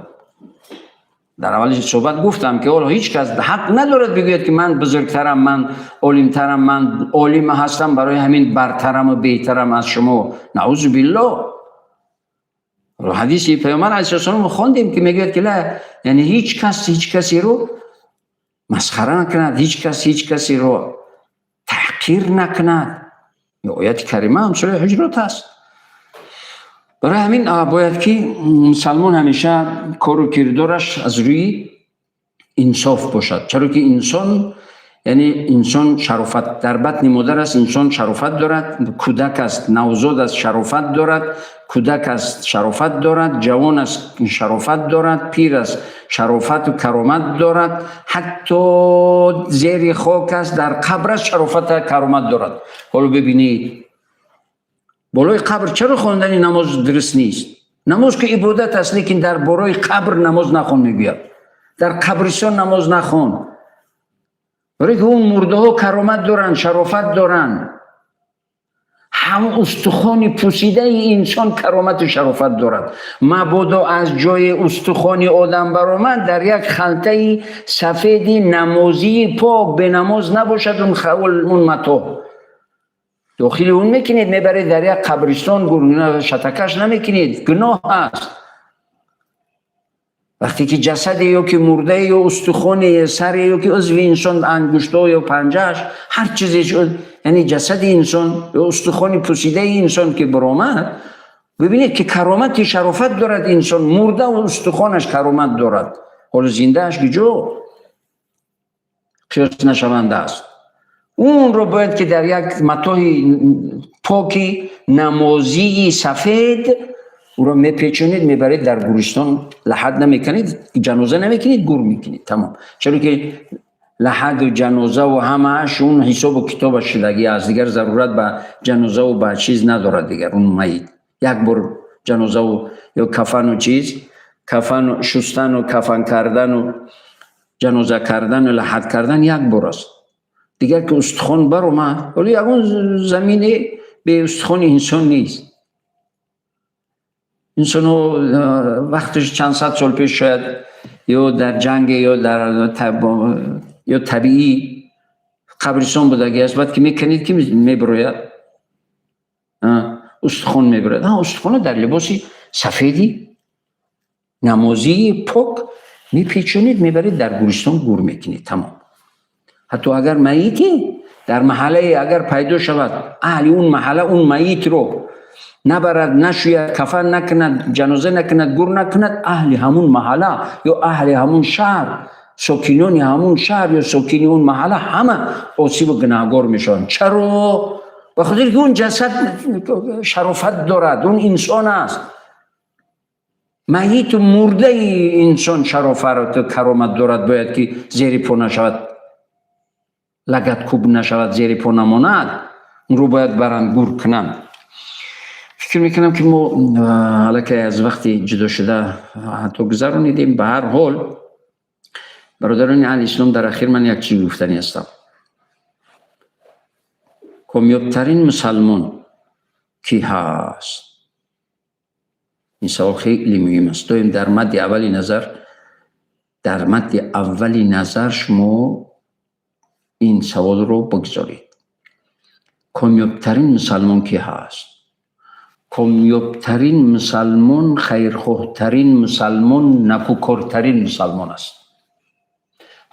Дар аввали суҳбат гуфтам, ки ҳоло ҳеҷ кас ҳақ надорад бигӯяд, ки ман бузургтарам, ман олимтарам, ман олим ҳастам, барои ҳамин бартараму беҳтарам аз шумо. Наузу биллоҳ. Ҳадиси Паёмбар алайҳиссалом хондем, ки мегӯяд, ки ла, яъне ҳеҷ кас ҳеҷ касеро масхара накунад, ҳеҷ кас ҳеҷ касеро таҳқир накунад. Ояти карима ҳам сураи Ҳуҷрот аст. Барои ҳамин бояд ки мусалмон ҳамеша кору кирдораш аз рӯи инсоф бошад, чаро ки инсон, яъне инсон шарофат дар батни модар аст, инсон шарофат дорад, кӯдак аст, навзод аст, шарофат дорад, кӯдак аст, шарофат дорад, ҷавон аст, шарофат дорад, пир аст, шарофату каромат дорад, ҳатто зери хок аст, дар қабр аст, шарофату каромат дорад. Ҳоло бибинед, болои қабр чаро хондани намоз дуруст нест? Намоз ки ибодат аст, лекин дар борои қабр намоз нахон мегӯяд, дар қабристон намоз нахон, барои ки он мурдаҳо каромат доранд, шарофат доранд. Ҳамон устухони пусидаи инсон каромату шарофат дорад. Мабодо аз ҷои устухони одам баромад, дар як халтаи сафеди намозии пок, бенамоз набошад, он матоъ дохили он мекунед, мебаред дар як қабристон, шатакаш намекунед, гуноҳ аст. Вақте ки ҷасаде ё ки мурдае ё устухоне, саре ё ки узви инсон, ангуштҳо ё панҷааш, ҳар чизе, яъне ҷасади инсон ё устухони пусидаи инсон ки баромад, бибинед, ки каромати шарофат дорад. Инсон мурда, устухонаш каромат дорад. Ҳоло зиндааш куҷо? Қиёс нашаванда аст. Онро бояд ки дар як матои поки намозии сафед ӯро мепечонед, мебаред дар гӯристон, лаҳад намекунед, ҷаноза намекунед, гур мекунед, тамом. Чаро ки лаҳаду ҷанозаву ҳамааш он ҳисобу китобаш шудагӣ аст, дигар зарурат ба ҷанозаву ба чиз надорад. Дигар он майит як бор ҷанозаву ё кафану чиз, кафану шустану кафан кардану ҷаноза кардану лаҳад кардан як бор аст. Дигар ки устухон баромад, ҳоло ягон замине бе устухони инсон нест. Инсонҳо вақташ чанд сад сол пеш шояд ё дар ҷанге, ё дар ё табиӣ қабристон будагӣ аст. Баъд ки мекунед, ки мебирояд, устухон мебирояд. Устухонро дар либоси сафеди намозии пок мепечонед, мебаред, дар гӯристон гур мекунед, тамом. Ҳатто агар майите дар маҳаллае агар пайдо шавад, аҳли он маҳалла он майитро набарад, нашӯяд, кафан накунад, ҷаноза накунад, гур накунад, аҳли ҳамун маҳалла ё аҳли ҳамун шаҳр, сокинони ҳамун шаҳр ё сокини он маҳалла ҳама осибу гунаҳгор мешаванд. Чаро? Ба хотире ки он ҷасад шарофат дорад, он инсон аст. Майиту мурдаи инсон шарофату каромат дорад, бояд ки зери по нашавад, лагаткӯб нашавад, зери по намонад, онро бояд баранд, гур кунанд. Фикр мекунам, ки мо аллакай аз вақти ҷудошуда ҳатто гузаронидем. Ба ҳар ҳол, бародарони аҳли ислом, дар ахир ман як чиз гуфтанӣ ҳастам. Комёбтарин мусалмон кӣ ҳаст? Ин савол хеле муҳим аст. Доим дар мадди аввали назар, дар мадди аввали назар шумо ин саволро бигзоред: комёбтарин мусалмон кӣ ҳаст? Комёбтарин мусалмон хайрхоҳтарин мусалмон, накӯкортарин мусалмон аст.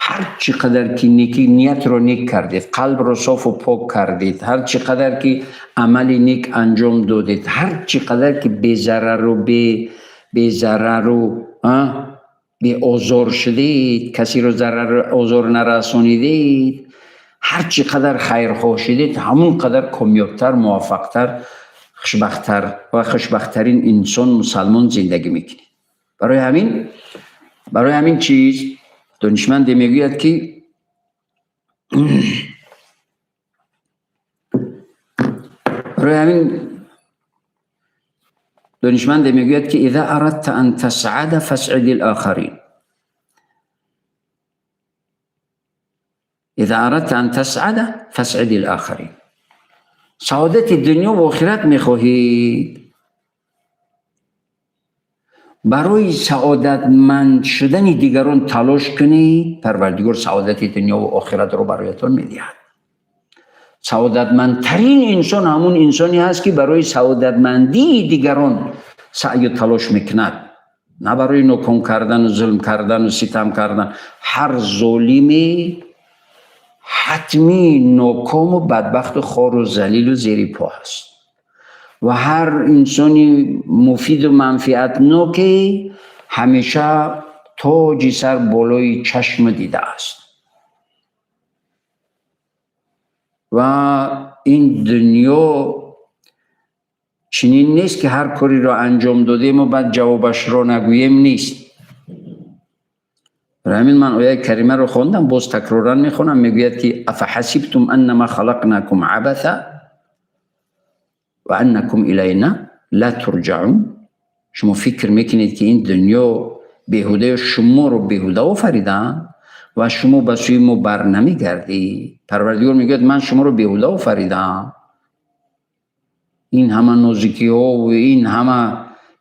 Ҳар чӣ қадар ки неки ниятро нек кардед, қалбро софу пок кардед, ҳар чӣ қадар ки амали нек анҷом додед, ҳар чӣ қадар ки безарару безарару беозор шудед, касеро зарару озор нарасонидед, ҳар чӣ қадар хайрхоҳ шудед, ҳамон қадар комёбтар, муваффақтар, хушбахттар ва хушбахттарин инсон, мусалмон зиндагӣ мекунед. Барои ҳамин чиз донишманде мегӯяд, ки барои ҳамин донишманде мегӯяд, ки إذا أردت أن تسعد فاسعد الآخرين، إذا أردت أن تسعد فاسعد الآخرين. Саодати дунё ва охират мехоҳед, барои саодатманд шудани дигарон талош кунед, Парвардигор саодати дунё ва охиратро бароятон медиҳад. Саодатмандтарин инсон ҳамун инсоне ҳаст, ки барои саодатмандии дигарон саъю талош мекунад, на барои ноком кардану зулм кардану ситам кардан. Ҳар золиме ҳатмӣ нокому бадбахту хору залилу зери по ҳаст ва ҳар инсони муфиду манфиатноке ҳамеша тоҷи сар болои чашму дида аст. Ва ин дунё чунин нест, ки ҳар кореро анҷом додему баъд ҷавобашро нагӯем, нест. Барои ҳамин ман ояи каримаро хондам, боз такроран мехонам. Мегӯяд, ки أفحسبتم أنما خلقناكم عبثا وأنكم إلينا لا ترجعون. Шумо фикр мекунед, ки ин дунё беҳуда ё шуморо беҳуда офариданд ва шумо ба сӯи мо бар намегардед? Парвардигор мегӯяд: ман шуморо беҳуда офаридам? Ин ҳама нозикиҳо, ин ҳама,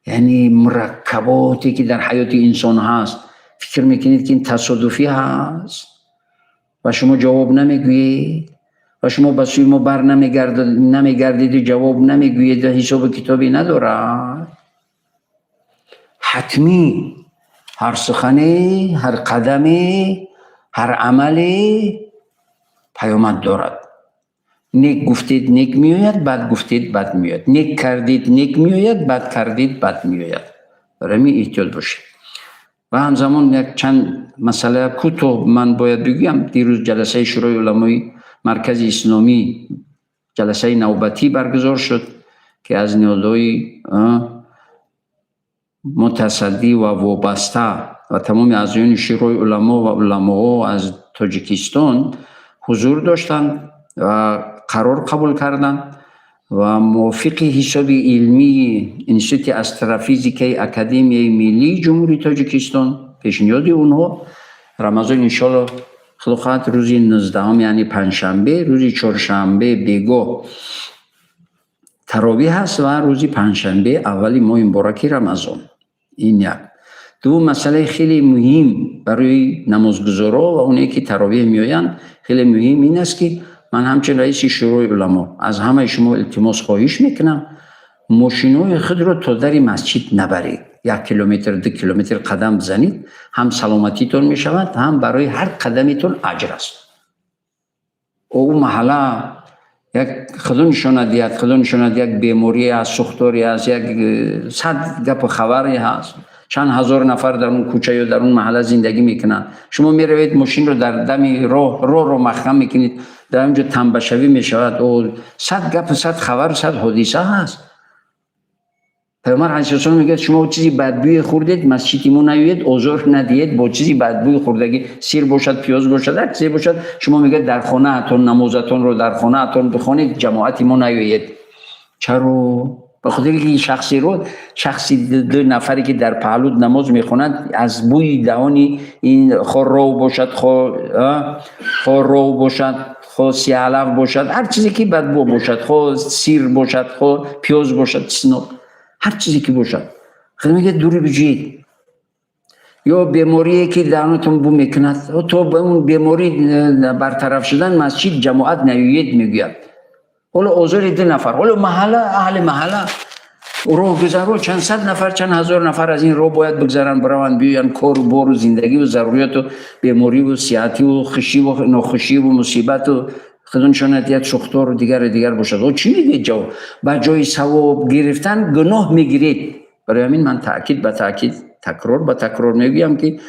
яъне, мураккаботе, ки дар ҳаёти инсон ҳаст, фикр мекунед, ки ин тасодуфӣ ҳаст ва шумо ҷавоб намегӯед ва шумо ба сӯи мо бар намегардиду ҷавоб намегӯед ва ҳисобу китобе надорад? Ҳатмӣ ҳар сухане, ҳар қадаме, ҳар амале паёмад дорад. Нек гуфтед, нек меояд, бад гуфтед, бад меояд. Нек кардед, нек меояд, бад кардед, бад меояд. Барои ҳамин эҳтиёт бошед. Ва ҳамзамон як чанд масъала кӯтоҳ ман бояд бигӯям. Дирӯз ҷаласаи Шӯрои уламои Маркази Исломӣ, ҷаласаи навбатӣ баргузор шуд, ки аз ниҳодҳои мутасаддӣ ва вобаста ва тамоми аъзоёни Шӯрои уламо ва уламоҳо аз Тоҷикистон ҳузур доштанд ва қарор қабул карданд ва мувофиқи ҳисоби илмии Институти астрофизикаи Академияи миллии Ҷумҳурии Тоҷикистон, пешниҳоди онҳо, Рамазон иншоалло худо хоҳад рӯзи 19-ум, яъне панҷшанбе, рӯзи чоршанбе бегоҳ таровиҳ ҳаст ва рӯзи панҷшанбе аввали моҳи мубораки Рамазон. Ин як. Дуввум, масъалаи хеле муҳим барои намозгузорҳо ва оне ки таровиҳ меоянд, хеле муҳим ин аст, ки ман ҳамчун раиси Шӯрои уламо аз ҳамаи шумо илтимос хоҳиш мекунам: мошинҳои худро то дари масҷид набаред. 1 километр, 2 километр қадам бизанед, ҳам саломатитон мешавад, ҳам барои ҳар қадамитон аҷр аст. Ӯ маҳалла як, худо нишона диҳад, худо нишона диҳад, як беморие ҳаст, сӯхторе ҳаст, як сад гапу хабаре ҳаст. Чанд ҳазор нафар дар он кӯча ё дар он маҳалла зиндагӣ мекунанд. Шумо меравед, мошинро дар дами роҳ, роҳро маҳкам мекунед, дар он ҷо тамбашавӣ мешавад. Сад гапу сад хабару сад ҳодиса ҳаст. Пайғамбар алайҳиссалом мегӯяд: шумо чизи бадбӯе хӯрдед, масҷиди мо наёед, озор надиҳед бо чизи бадбӯи хӯрдагӣ. Сир бошад, пиёз бошад, ҳар чизе бошад, шумо мегӯяд, дар хонаатон намозатонро дар хонаатон бихонед, ҷамоати мо наёед. Чаро? Ба хотире ки шахсиро, шахси ду нафаре ки дар паҳлуд намоз мехонад, аз бӯи даҳони ин, хо ров бошад, хо ров бошад, хо сиҳалаф бошад, ҳар чизе ки бадбӯ бошад, хо сир бошад, хо пиёз бошад, чеснок, ҳар чизе ки бошад, худо мегӯяд, дури биҷӯед. Ё беморие ки даҳонатон бӯ мекунад, то ба он беморӣ бартараф шудан масҷид ҷамоат наёед, мегӯяд. Ҳоло озори ду нафар, ҳоло маҳалла, аҳли маҳалла, роҳгузарҳо, чанд сад нафар, чанд ҳазор нафар аз ин роҳ бояд бигзаранд, бираванд, биёянд, кору бору зиндагиву зарурияту бемориву сиҳативу хушиву нохушиву мусибату, худо нишонад, як сӯхтору дигару дигар бошад. О, чӣ мегӯед ҷавоб? Ба ҷои савоб гирифтан гуноҳ мегиред. Барои ҳамин ман таъкид ба таъкид, такрор ба такрор мегӯям, ки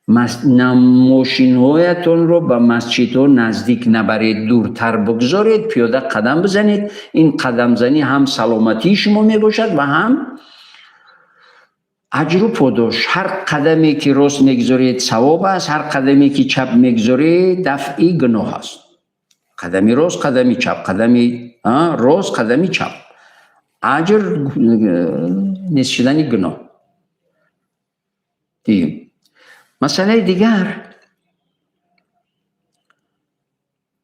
мошинҳоятонро ба масҷидҳо наздик набаред, дуртар бигзоред, пиёда қадам бизанед. Ин қадамзанӣ ҳам саломатии шумо мебошад ва ҳам аҷру подош. Ҳар қадаме ки рост мегузоред, савоб аст, ҳар қадаме ки чап мегузоред, дафъи гуноҳ аст. Қадами рост, қадами чап, қадами рост, қадами чап, аҷр, нест шудани гуноҳ. Дуюм масъалаи дигар,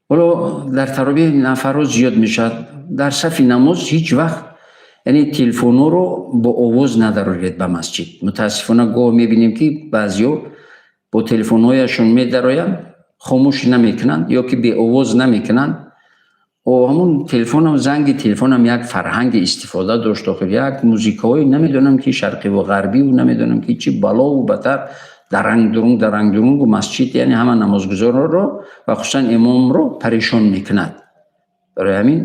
ҳоло дар таровиҳ нафарҳо зиёд мешавад. Дар сафи намоз ҳеҷ вақт, яъне, телефонҳоро бо овоз надароред ба масҷид. Мутаассифона, гоҳ мебинем, ки баъзеҳо бо телефонҳояшон медароянд, хомӯш намекунанд ё ки беовоз намекунанд. Ҳамун телефонам, занги телефонам як фарҳанги истифода дошт. Охир як музикаҳои намедонам ки шарқиву ғарбиву намедонам ки чӣ балову батар, даранг дурунг, даранг дурунгу масҷид, яъне ҳама намозгузорро ва хусусан имомро парешон мекунад. Барои ҳамин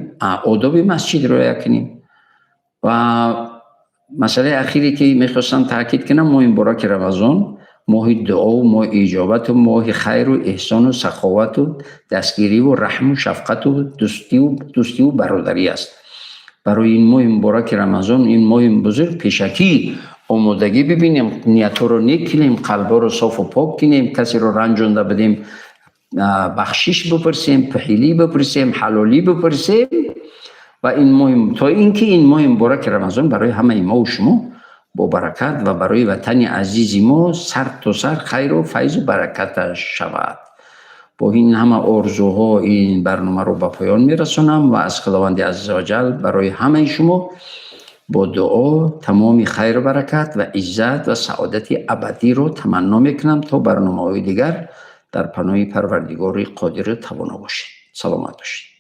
одоби масҷид риоя кунем. Ва масъалаи ахире ки мехостам таъкид кунам: моҳи мубораки Рамазон моҳи дуову моҳи иҷобату моҳи хайру эҳсону саховату дастгириву раҳму шафқату дӯстиву бародарӣ аст. Барои ин моҳи мубораки Рамазон, ин моҳи бузург, пешакӣ омодагӣ бибинем, ниятҳоро нек кунем, қалбҳоро софу пок кунем, касеро ранҷонда будем, бахшиш бипурсем, пухилӣ бипурсем, ҳалолӣ бипурсем. Ва ин моҳи, то ин ки ин моҳи мубораки Рамазон барои ҳамаи мову шумо бо баракат ва барои ватани азизи мо сар то сар хайру файзу баракаташ шавад. Бо ин ҳама орзуҳо ин барномаро ба поён мерасонам ва аз Худованди аззаваҷал барои ҳамаи шумо бо дуо тамоми хайру баракат ва иззат ва саодати абадиро таманно мекунам. То барномаҳои дигар дар паноҳи Парвардигори қодиру тавоно бошед. Саломат бошед.